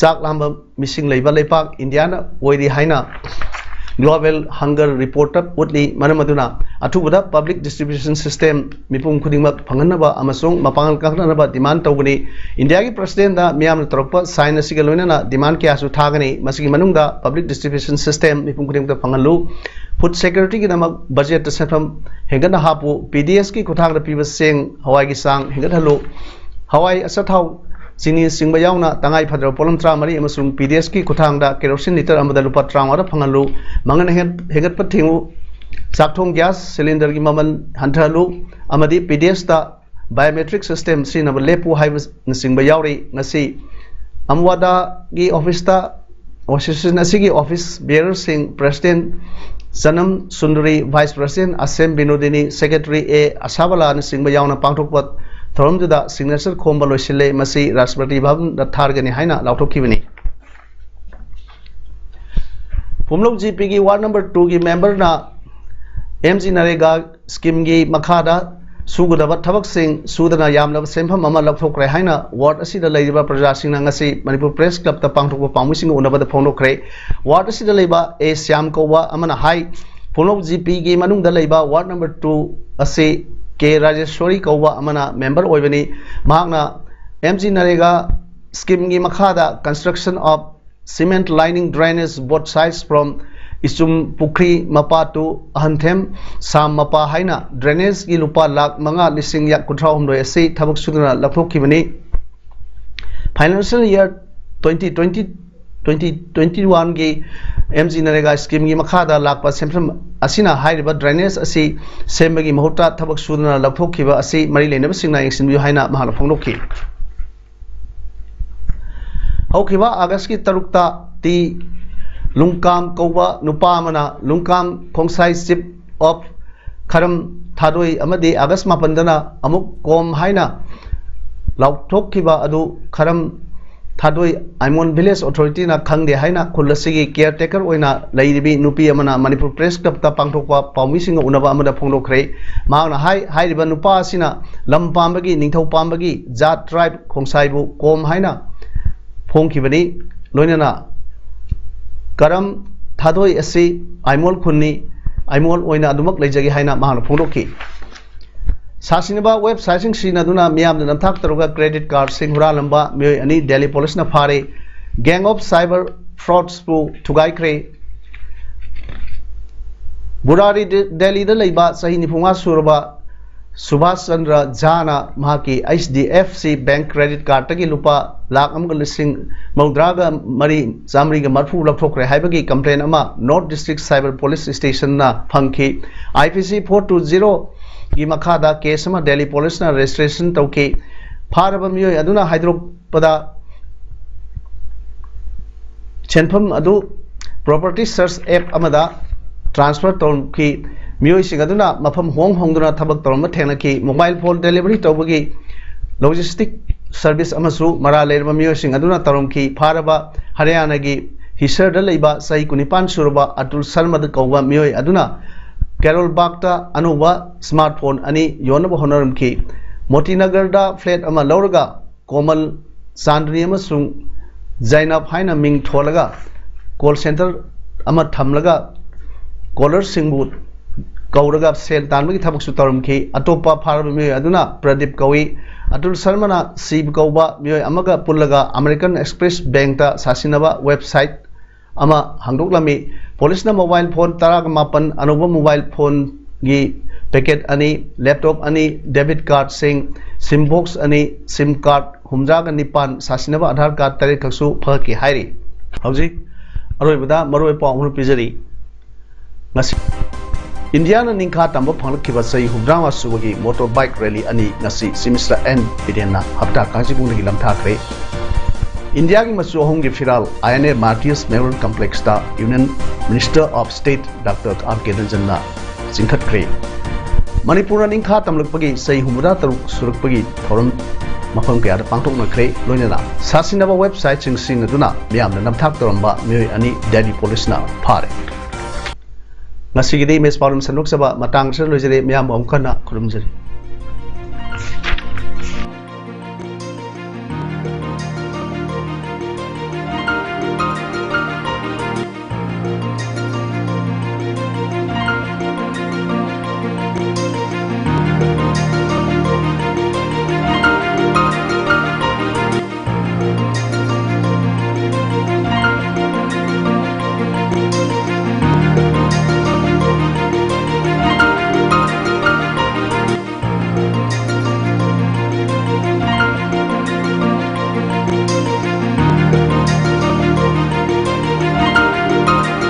ꯆꯥꯛ ꯂꯥꯝꯕ ꯃꯤꯁꯤꯡ ꯂꯩꯕ ꯂꯩꯄꯥꯛ ꯏꯟꯗꯤꯌꯥꯅ ꯑꯣꯏꯔꯤ ꯍꯥꯏꯅ Global Hunger Reportꯇ ꯎꯠꯂꯤ꯫ ꯃꯔꯝ ꯑꯗꯨꯅ ꯑꯊꯨꯕꯗ ꯄꯕ꯭ꯂꯤꯛ ꯗꯤꯁꯇ꯭ꯔꯤꯕ꯭ꯌꯨꯁꯟ ꯁꯤꯁꯇꯦꯝ ꯃꯤꯄꯨꯝ ꯈꯨꯗꯤꯡꯃꯛ ꯐꯪꯍꯟꯅꯕ ꯑꯃꯁꯨꯡ ꯃꯄꯥꯡꯒꯜ ꯀꯟꯈꯠꯅꯕ ꯗꯤꯃꯥꯟ ꯇꯧꯒꯅꯤ꯫ ꯏꯟꯗꯤꯌꯥꯒꯤ ꯄ꯭ꯔꯁꯤꯗꯦꯟꯗ ꯃꯤꯌꯥꯝꯅ ꯇꯧꯔꯛꯄ ꯁꯥꯏꯟ ꯑꯁꯤꯒ ꯂꯣꯏꯅꯅ ꯗꯤꯃꯥꯟ ꯀꯌꯥꯁꯨ ꯊꯥꯒꯅꯤ꯫ ꯃꯁꯤꯒꯤ ꯃꯅꯨꯡꯗ ꯄꯕ꯭ꯂꯤꯛ ꯗꯤꯁꯇ꯭ꯔꯤꯕ꯭ꯌꯨꯁꯟ ꯁꯤꯁꯇꯦꯝ ꯃꯤꯄꯨꯝ ꯈꯨꯗꯤꯡꯃꯛꯇ ꯐꯪꯍꯜꯂꯨ꯫ ꯐꯨꯗ ꯁꯦꯀ꯭ꯌꯨꯔꯤꯇꯤꯒꯤꯗꯃꯛ ꯕꯖꯦꯠꯇ ꯁꯦꯟꯐꯝ ꯍꯦꯟꯒꯠꯅ ꯍꯥꯞꯄꯨ꯫ ꯄꯤ ꯗꯤ ꯑꯦꯁꯀꯤ ꯈꯨꯠꯊꯥꯡꯗ ꯄꯤꯕ ꯆꯦꯡ, ꯍꯋꯥꯏꯒꯤ ꯆꯥꯡ ꯍꯦꯟꯒꯠꯍꯜꯂꯨ꯫ ꯍꯋꯥꯏ, ꯑꯆꯥꯊꯥꯎ, ꯆꯤꯅꯤꯅꯆꯤꯡꯕ ꯌꯥꯎꯅ ꯇꯉꯥꯏ ꯐꯗ꯭ꯔꯕ ꯄꯣꯠꯂꯝ ꯇꯔꯥꯃꯔꯤ ꯑꯃꯁꯨꯡ ꯄꯤ ꯗꯤ ꯑꯦꯁꯀꯤ ꯈꯨꯠꯊꯥꯡꯗ ꯀꯦꯔꯣꯁꯤꯟ ꯂꯤꯇꯔ ꯑꯃꯗ ꯂꯨꯄꯥ ꯇꯔꯥꯃꯉꯥꯗ ꯐꯪꯍꯜꯂꯨ꯫ ꯃꯃꯜ ꯍꯦꯟꯒꯠ-, ꯍꯦꯟꯒꯠꯄ ꯊꯤꯡꯉꯨ꯫ ꯆꯥꯛꯊꯣꯡ ꯒ꯭ꯌꯥꯁ ꯁꯤꯂꯤꯟꯗꯔꯒꯤ ꯃꯃꯜ ꯍꯟꯊꯍꯜꯂꯨ ꯑꯃꯗꯤ ꯄꯤꯗꯦꯁꯇ ꯕꯥꯏꯑꯣꯃꯦꯇ꯭ꯔꯤꯛ ꯁꯤꯁꯇꯦꯝ ꯁꯤꯖꯤꯟꯅꯕ ꯂꯦꯞꯄꯨ ꯍꯥꯏꯕꯅꯆꯤꯡꯕ ꯌꯥꯎꯔꯤ꯫ ꯉꯁꯤ ꯑꯝꯋꯥꯗꯥꯒꯤ ꯑꯣꯐꯤꯁꯇ ꯑꯦꯁꯣꯁꯤꯌꯦꯁꯟ ꯑꯁꯤꯒꯤ ꯑꯣꯐꯤꯁ ꯕꯤꯌꯔꯁꯤꯡ, ꯄ꯭ꯔꯦꯁꯤꯗꯦꯟ ꯆꯅꯝ ꯁꯨꯟꯗꯔꯤ, ꯚꯥꯏꯁ ꯄ꯭ꯔꯦꯁꯤꯗꯦꯟ ꯑꯁꯦꯝ ꯕꯤꯅꯣꯗꯤꯅꯤ, ꯁꯦꯀ꯭ꯔꯦꯇꯔꯤ ꯑꯦ ꯑꯁꯥꯕꯂꯥꯅꯆꯤꯡꯕ ꯌꯥꯎꯅ ꯄꯥꯡꯊꯣꯛꯄ ꯊꯧꯔꯝꯗꯨꯗ ꯁꯤꯒꯅꯦꯆꯔ ꯈꯣꯝꯕ ꯂꯣꯏꯁꯤꯜꯂꯦ꯫ ꯃꯁꯤ ꯔꯥꯁꯇ꯭ꯔꯄꯇꯤ ꯚꯕꯟꯗ ꯊꯥꯔꯒꯅꯤ ꯍꯥꯏꯅ ꯂꯥꯎꯊꯣꯛꯈꯤꯕꯅꯤ꯫ ꯄꯨꯝꯂꯧ ꯖꯤꯄꯤꯒꯤ ꯋꯥꯔꯗ ꯅꯝꯕꯔ ꯇꯨꯒꯤ ꯃꯦꯝꯕꯔꯅ ꯑꯦꯝ ꯖꯤ ꯅꯔꯦꯒꯥ ꯁ꯭ꯀꯤꯝꯒꯤ ꯃꯈꯥꯗ ꯁꯨꯒꯗꯕ ꯊꯕꯛꯁꯤꯡ ꯁꯨꯗꯅ ꯌꯥꯝꯂꯕ ꯁꯦꯟꯐꯝ ꯑꯃ ꯂꯧꯊꯣꯛꯈ꯭ꯔꯦ ꯍꯥꯏꯅ ꯋꯥꯔꯗ ꯑꯁꯤꯗ ꯂꯩꯔꯤꯕ ꯄ꯭ꯔꯖꯥꯁꯤꯡꯅ ꯉꯁꯤ ꯃꯅꯤꯄꯨꯔ ꯄ꯭ꯔꯦꯁ ꯀ꯭ꯂꯕꯇ ꯄꯥꯡꯊꯣꯛꯄ ꯄꯥꯎꯃꯤꯁꯤꯡꯒ ꯎꯅꯕꯗ ꯐꯣꯡꯗꯣꯛꯈ꯭ꯔꯦ꯫ ꯋꯥꯔꯗ ꯑꯁꯤꯗ ꯂꯩꯕ ꯑꯦ ꯁ꯭ꯌꯥꯝ ꯀꯧꯕ ꯑꯃꯅ ꯍꯥꯏ, ꯄꯨꯝꯂꯧ ꯖꯤꯄꯤꯒꯤ ꯃꯅꯨꯡꯗ ꯂꯩꯕ ꯋꯥꯔꯗ ꯅꯝꯕꯔ ꯇꯨ ꯑꯁꯤ ꯀꯦ ꯔꯥꯖꯦꯁ꯭ꯋꯔꯤ ꯀꯧꯕ ꯑꯃꯅ ꯃꯦꯝꯕꯔ ꯑꯣꯏꯕꯅꯤ꯫ ꯃꯍꯥꯛꯅ ꯑꯦꯝ ꯖꯤ ꯅꯔꯦꯒꯥ ꯁ꯭ꯀꯤꯝꯒꯤ ꯃꯈꯥꯗ construction of cement lining drainage both sides from ꯏꯆꯨꯝ ꯄꯨꯈ꯭ꯔꯤ ꯃꯄꯥ to ꯑꯍꯟꯊꯦꯝ ꯁꯥꯝ ꯃꯄꯥ ꯍꯥꯏꯅ ꯗ꯭ꯔꯦꯅꯦꯖꯒꯤ ꯂꯨꯄꯥ ꯂꯥꯈ ꯃꯉꯥ ꯂꯤꯁꯤꯡ ꯀꯨꯟꯊ꯭ꯔꯥ ꯍꯨꯝꯗꯣꯏ ꯑꯁꯤ ꯊꯕꯛ ꯁꯨꯗꯨꯅ ꯂꯧꯊꯣꯛꯈꯤꯕꯅꯤ꯫ Financial year twenty twenty, twenty twenty-one ꯒꯤ ꯑꯦꯝ ꯖꯤ ꯅꯔꯦꯒꯥ ꯁ꯭ꯀꯤꯝꯒꯤ ꯃꯈꯥꯗ ꯂꯥꯛꯄ ꯁꯦꯟꯐꯝ ꯑꯁꯤꯅ ꯍꯥꯏꯔꯤꯕ ꯗ꯭ꯔꯦꯅꯦꯖ ꯑꯁꯤ ꯁꯦꯝꯕꯒꯤ ꯃꯍꯨꯠꯇ ꯊꯕꯛ ꯁꯨꯗꯨꯅ ꯂꯧꯊꯣꯛꯈꯤꯕ ꯑꯁꯤ ꯃꯔꯤ ꯂꯩꯅꯕꯁꯤꯡꯅ ꯌꯦꯡꯁꯤꯟꯕꯤꯌꯨ ꯍꯥꯏꯅ ꯃꯍꯥꯛꯅ ꯐꯣꯡꯗꯣꯛꯈꯤ꯫ ꯍꯧꯈꯤꯕ ꯑꯥꯒꯁꯀꯤ ꯇꯔꯨꯛꯇ ꯇꯤ ꯂꯨꯡꯀꯥꯝ ꯀꯧꯕ ꯅꯨꯄꯥ ꯑꯃꯅ ꯂꯨꯡꯀꯥꯝ ꯈꯣꯡꯁꯥꯏ ꯆꯤꯞ ꯑꯣꯐ ꯈꯔꯝ ꯊꯥꯗꯣꯏ ꯑꯃꯗꯤ ꯑꯥꯒꯁ ꯃꯥꯄꯟꯗꯅ ꯑꯃꯨꯛ ꯀꯣꯝ ꯍꯥꯏꯅ ꯂꯥꯎꯊꯣꯛꯈꯤꯕ ꯑꯗꯨ ꯈꯔꯝ ꯊꯥꯗꯣꯏ ꯑꯥꯏꯃꯣꯟ ꯚꯤꯂꯦꯖ ꯑꯣꯊꯣꯔꯤꯇꯤꯅ ꯈꯪꯗꯦ ꯍꯥꯏꯅ ꯈꯨꯜ ꯑꯁꯤꯒꯤ ꯀꯤꯌꯔ ꯇꯦꯀꯔ ꯑꯣꯏꯅ ꯂꯩꯔꯤꯕꯤ ꯅꯨꯄꯤ ꯑꯃꯅ ꯃꯅꯤꯄꯨꯔ ꯄ꯭ꯔꯦꯁ ꯀ꯭ꯂꯕꯇ ꯄꯥꯡꯊꯣꯛꯄ ꯄꯥꯎꯃꯤꯁꯤꯡꯒ ꯎꯅꯕ ꯑꯃꯗ ꯐꯣꯡꯗꯣꯛꯈ꯭ꯔꯦ꯫ ꯃꯍꯥꯛꯅ ꯍꯥꯏ, ꯍꯥꯏꯔꯤꯕ ꯅꯨꯄꯥ ꯑꯁꯤꯅ ꯂꯝ ꯄꯥꯝꯕꯒꯤ, ꯅꯤꯡꯊꯧ ꯄꯥꯝꯕꯒꯤ ꯖꯥꯠ ꯇ꯭ꯔꯥꯏꯕ ꯈꯣꯡꯁꯥꯏꯕꯨ ꯀꯣꯝ ꯍꯥꯏꯅ ꯐꯣꯡꯈꯤꯕꯅꯤ꯫ ꯂꯣꯏꯅꯅ ꯀꯔꯝ ꯊꯥꯗꯣꯏ ꯑꯁꯤ ꯑꯥꯏꯃꯣꯜ ꯈꯨꯟꯅꯤ, ꯑꯥꯏꯃꯣꯜ ꯑꯣꯏꯅ ꯑꯗꯨꯃꯛ ꯂꯩꯖꯒꯦ ꯍꯥꯏꯅ ꯃꯍꯥꯛꯅ ꯐꯣꯡꯗꯣꯛꯈꯤ꯫ ꯁꯥꯁꯤꯟꯅꯕ ꯋꯦꯕꯁꯥꯏꯠꯁꯤꯡ ꯁꯤꯖꯤꯟꯅꯗꯨꯅ ꯃꯤꯌꯥꯝꯅ ꯅꯝꯊꯥꯛ ꯇꯧꯔꯒ ꯀ꯭ꯔꯦꯗꯤꯠ ꯀꯥꯔꯗꯁꯤꯡ ꯍꯨꯔꯥꯜꯂꯝꯕ ꯃꯤꯑꯣꯏ ꯑꯅꯤ ꯗꯦꯜꯂꯤ ꯄꯨꯂꯤꯁꯅ ꯐꯥꯔꯦ꯫ Gang of cyber fraudsꯄꯨ ꯊꯨꯒꯥꯏꯈ꯭ꯔꯦ꯫ ꯕꯨꯔꯥꯔꯤ ꯗꯦ-, ꯗꯦꯜꯂꯤꯗ ꯂꯩꯕ ꯆꯍꯤ ꯅꯤꯐꯨꯃꯉꯥ ꯁꯨꯔꯕ ꯁꯨꯕꯥꯁ ꯆꯟꯗ꯭ꯔ ꯖꯥꯅ ꯃꯍꯥꯛꯀꯤ H D F C bank credit ꯀꯥꯔꯗꯇꯒꯤ ꯂꯨꯄꯥ ꯂꯥꯈ ꯑꯃꯒ ꯂꯤꯁꯤꯡ ꯃꯧꯗ꯭ꯔꯥꯒ ꯃꯔꯤ ꯆꯥꯃꯔꯤꯒ ꯃꯔꯐꯨ ꯂꯧꯊꯣꯛꯈ꯭ꯔꯦ ꯍꯥꯏꯕꯒꯤ ꯀꯝꯄ꯭ꯂꯦꯟ ꯑꯃ ꯅꯣꯔꯠ ꯗꯤꯁꯇ꯭ꯔꯤꯛ ꯁꯥꯏꯕꯔ ꯄꯨꯂꯤꯁ ꯁ꯭ꯇꯦꯁꯟꯅ ꯐꯪꯈꯤ꯫ ꯑꯥꯏ ꯄꯤ ꯁꯤ ꯐꯣꯔ ꯇꯨ ꯖꯤꯔꯣꯒꯤ ꯃꯈꯥꯗ ꯀꯦꯁ ꯑꯃ ꯗꯦꯜꯂꯤ ꯄꯨꯂꯤꯁꯅ ꯔꯦꯖꯤꯁꯇ꯭ꯔꯦꯁꯟ ꯇꯧꯈꯤ꯫ ꯐꯥꯔꯕ ꯃꯤꯑꯣꯏ ꯑꯗꯨꯅ ꯍꯥꯏꯗꯣꯔꯛꯄꯗ ꯁꯦꯟꯐꯝ ꯑꯗꯨ ꯄ꯭ꯔꯣꯄꯔꯇꯤ ꯁꯔꯆ ꯑꯦꯞ ꯑꯃꯗ ꯇ꯭ꯔꯥꯟꯁꯐꯔ ꯇꯧꯔꯝꯈꯤ꯫ ꯃꯤꯑꯣꯏꯁꯤꯡ ꯑꯗꯨꯅ ꯃꯐꯝ ꯍꯣꯡ ꯍꯣꯡꯗꯨꯅ ꯊꯕꯛ ꯇꯧꯔꯝꯕ ꯊꯦꯡꯅꯈꯤ꯫ ꯃꯣꯕꯥꯏꯜ ꯐꯣꯟ ꯗꯦꯂꯤꯚꯔꯤ ꯇꯧꯕꯒꯤ ꯂꯣꯖꯤꯁꯇꯤꯛ ꯁꯔꯚꯤꯁ ꯑꯃꯁꯨ ꯃꯔꯥꯜ ꯂꯩꯔꯕ ꯃꯤꯑꯣꯏꯁꯤꯡ ꯑꯗꯨꯅ ꯇꯧꯔꯝꯈꯤ꯫ ꯐꯥꯔꯕ ꯍꯔꯤꯌꯥꯅꯥꯒꯤ ꯍꯤꯁꯔꯗ ꯂꯩꯕ ꯆꯍꯤ ꯀꯨꯟꯅꯤꯄꯥꯟ ꯁꯨꯔꯕ ꯑꯇꯨꯜ ꯁꯔꯃꯗ ꯀꯧꯕ ꯃꯤꯑꯣꯏ ꯑꯗꯨꯅ ꯀꯦꯔꯣꯜ ꯕꯥꯒꯇ ꯑꯅꯧꯕ ꯁ꯭ꯃꯥꯔꯠ ꯐꯣꯟ ꯑꯅꯤ ꯌꯣꯟꯅꯕ ꯍꯣꯠꯅꯔꯝꯈꯤ꯫ ꯃꯣꯇꯤꯅꯒꯔꯗ ꯐ꯭ꯂꯦꯠ ꯑꯃ ꯂꯧꯔꯒ ꯀꯣꯃꯜ ꯆꯥꯟꯗꯅꯤ ꯑꯃꯁꯨꯡ ꯖꯩꯅꯕ ꯍꯥꯏꯅ ꯃꯤꯡ ꯊꯣꯜꯂꯒ ꯀꯣꯜ ꯁꯦꯟꯇꯔ ꯑꯃ ꯊꯝꯂꯒ ꯀꯣꯂꯔꯁꯤꯡꯕꯨ ꯀꯧꯔꯒ ꯁꯦꯜ ꯇꯥꯟꯕꯒꯤ ꯊꯕꯛꯁꯨ ꯇꯧꯔꯝꯈꯤ꯫ ꯑꯇꯣꯞꯄ ꯐꯥꯔꯕ ꯃꯤꯑꯣꯏ ꯑꯗꯨꯅ ꯄ꯭ꯔꯗꯤꯞ ꯀꯧꯏ꯫ ꯑꯇꯨꯜ ꯁꯔꯃꯅ ꯁꯤꯕ ꯀꯧꯕ ꯃꯤꯑꯣꯏ ꯑꯃꯒ ꯄꯨꯜꯂꯒ ꯑꯃꯦꯔꯤꯀꯟ ꯑꯦꯛꯁꯄ꯭ꯔꯦꯁ ꯕꯦꯡꯛꯇ ꯁꯥꯁꯤꯟꯅꯕ ꯋꯦꯕꯁꯥꯏꯠ ꯑꯃ ꯍꯥꯡꯗꯣꯛꯂꯝꯃꯤ꯫ ꯄꯨꯂꯤꯁꯅ ꯃꯣꯕꯥꯏꯜ ꯐꯣꯟ ꯇꯔꯥꯒ ꯃꯥꯄꯟ, ꯑꯅꯧꯕ ꯃꯣꯕꯥꯏꯜ ꯐꯣꯟꯒꯤ ꯄꯦꯀꯦꯠ ꯑꯅꯤ, ꯂꯦꯞꯇꯣꯞ ꯑꯅꯤ, ꯗꯦꯕꯤꯠ ꯀꯥꯔꯗꯁꯤꯡ, ꯁꯤꯝ ꯕꯣꯛꯁ ꯑꯅꯤ, ꯁꯤꯝ ꯀꯥꯔꯗ ꯍꯨꯝꯗ꯭ꯔꯥꯒ ꯅꯤꯄꯥꯟ ꯁꯥꯁꯤꯟꯅꯕ ꯑꯙꯥꯔ ꯀꯥꯔꯗ ꯇꯔꯦꯠ ꯈꯛꯁꯨ ꯐꯒꯠꯈꯤ ꯍꯥꯏꯔꯤ꯫ ꯍꯧꯖꯤꯛ ꯑꯔꯣꯏꯕꯗ ꯃꯔꯨꯑꯣꯏꯕ ꯄꯥꯎ ꯑꯃ ꯄꯤꯖꯔꯤ꯫ ꯉꯁꯤ ꯏꯟꯗꯤꯌꯥꯅ ꯅꯤꯡꯈꯥ ꯇꯝꯕ ꯐꯪꯂꯛꯈꯤꯕ ꯆꯍꯤ ꯍꯨꯝꯗ꯭ꯔꯥꯃꯉꯥ ꯁꯨꯕꯒꯤ ꯃꯣꯇꯣꯔ ꯕꯥꯏꯛ ꯔꯦꯂꯤ ꯑꯅꯤ ꯉꯁꯤ ꯆꯤꯐ ꯃꯤꯅꯤꯁꯇꯔ ꯑꯦꯟ ꯕꯤꯔꯦꯟꯅ ꯍꯞꯇꯥ ꯀꯥꯡꯖꯩꯕꯨꯡꯗꯒꯤ ꯂꯝꯊꯥꯈ꯭ꯔꯦ꯫ ꯏꯟꯗꯤꯌꯥꯒꯤ ꯃꯆꯨ ꯑꯍꯨꯝꯒꯤ ꯐꯤꯔꯥꯜ I N A martyrs memorial ꯀꯝꯄ꯭ꯂꯦꯛꯁꯇ union minister of state doctor R K ꯔꯟꯖꯟꯅ ꯆꯤꯡꯈꯠꯈ꯭ꯔꯦ꯫ ꯃꯅꯤꯄꯨꯔꯅ ꯅꯤꯡꯈꯥ ꯇꯝꯂꯛꯄꯒꯤ ꯆꯍꯤ ꯍꯨꯝꯐꯨꯇꯔꯨꯛ ꯁꯨꯔꯛꯄꯒꯤ ꯊꯧꯔꯝ ꯃꯐꯝ ꯀꯌꯥꯗ ꯄꯥꯡꯊꯣꯛꯅꯈ꯭ꯔꯦ꯫ ꯂꯣꯏꯅꯅ ꯁꯥꯁꯤꯟꯅꯕ ꯋꯦꯕꯁꯥꯏꯠꯁꯤꯡ ꯁꯤꯖꯤꯟꯅꯗꯨꯅ ꯃꯤꯌꯥꯝꯅ ꯅꯝꯊꯥꯛ ꯇꯧꯔꯝꯕ ꯃꯤꯑꯣꯏ ꯑꯅꯤ ꯗꯦꯜꯂꯤ ꯄꯨꯂꯤꯁꯅ ꯐꯥꯔꯦ꯫ ꯉꯁꯤꯒꯤꯗꯤ ꯏꯃꯦꯖ ꯄꯥꯎꯗꯝ ꯁꯟꯗꯣꯛꯆꯕ ꯃꯇꯥꯡ ꯑꯁꯤꯗ ꯂꯣꯏꯖꯔꯦ꯫ ꯃꯤꯌꯥꯝꯕꯨ ꯑꯃꯨꯛ ꯍꯟꯅ ꯈꯨꯔꯨꯝꯖꯔꯤ꯫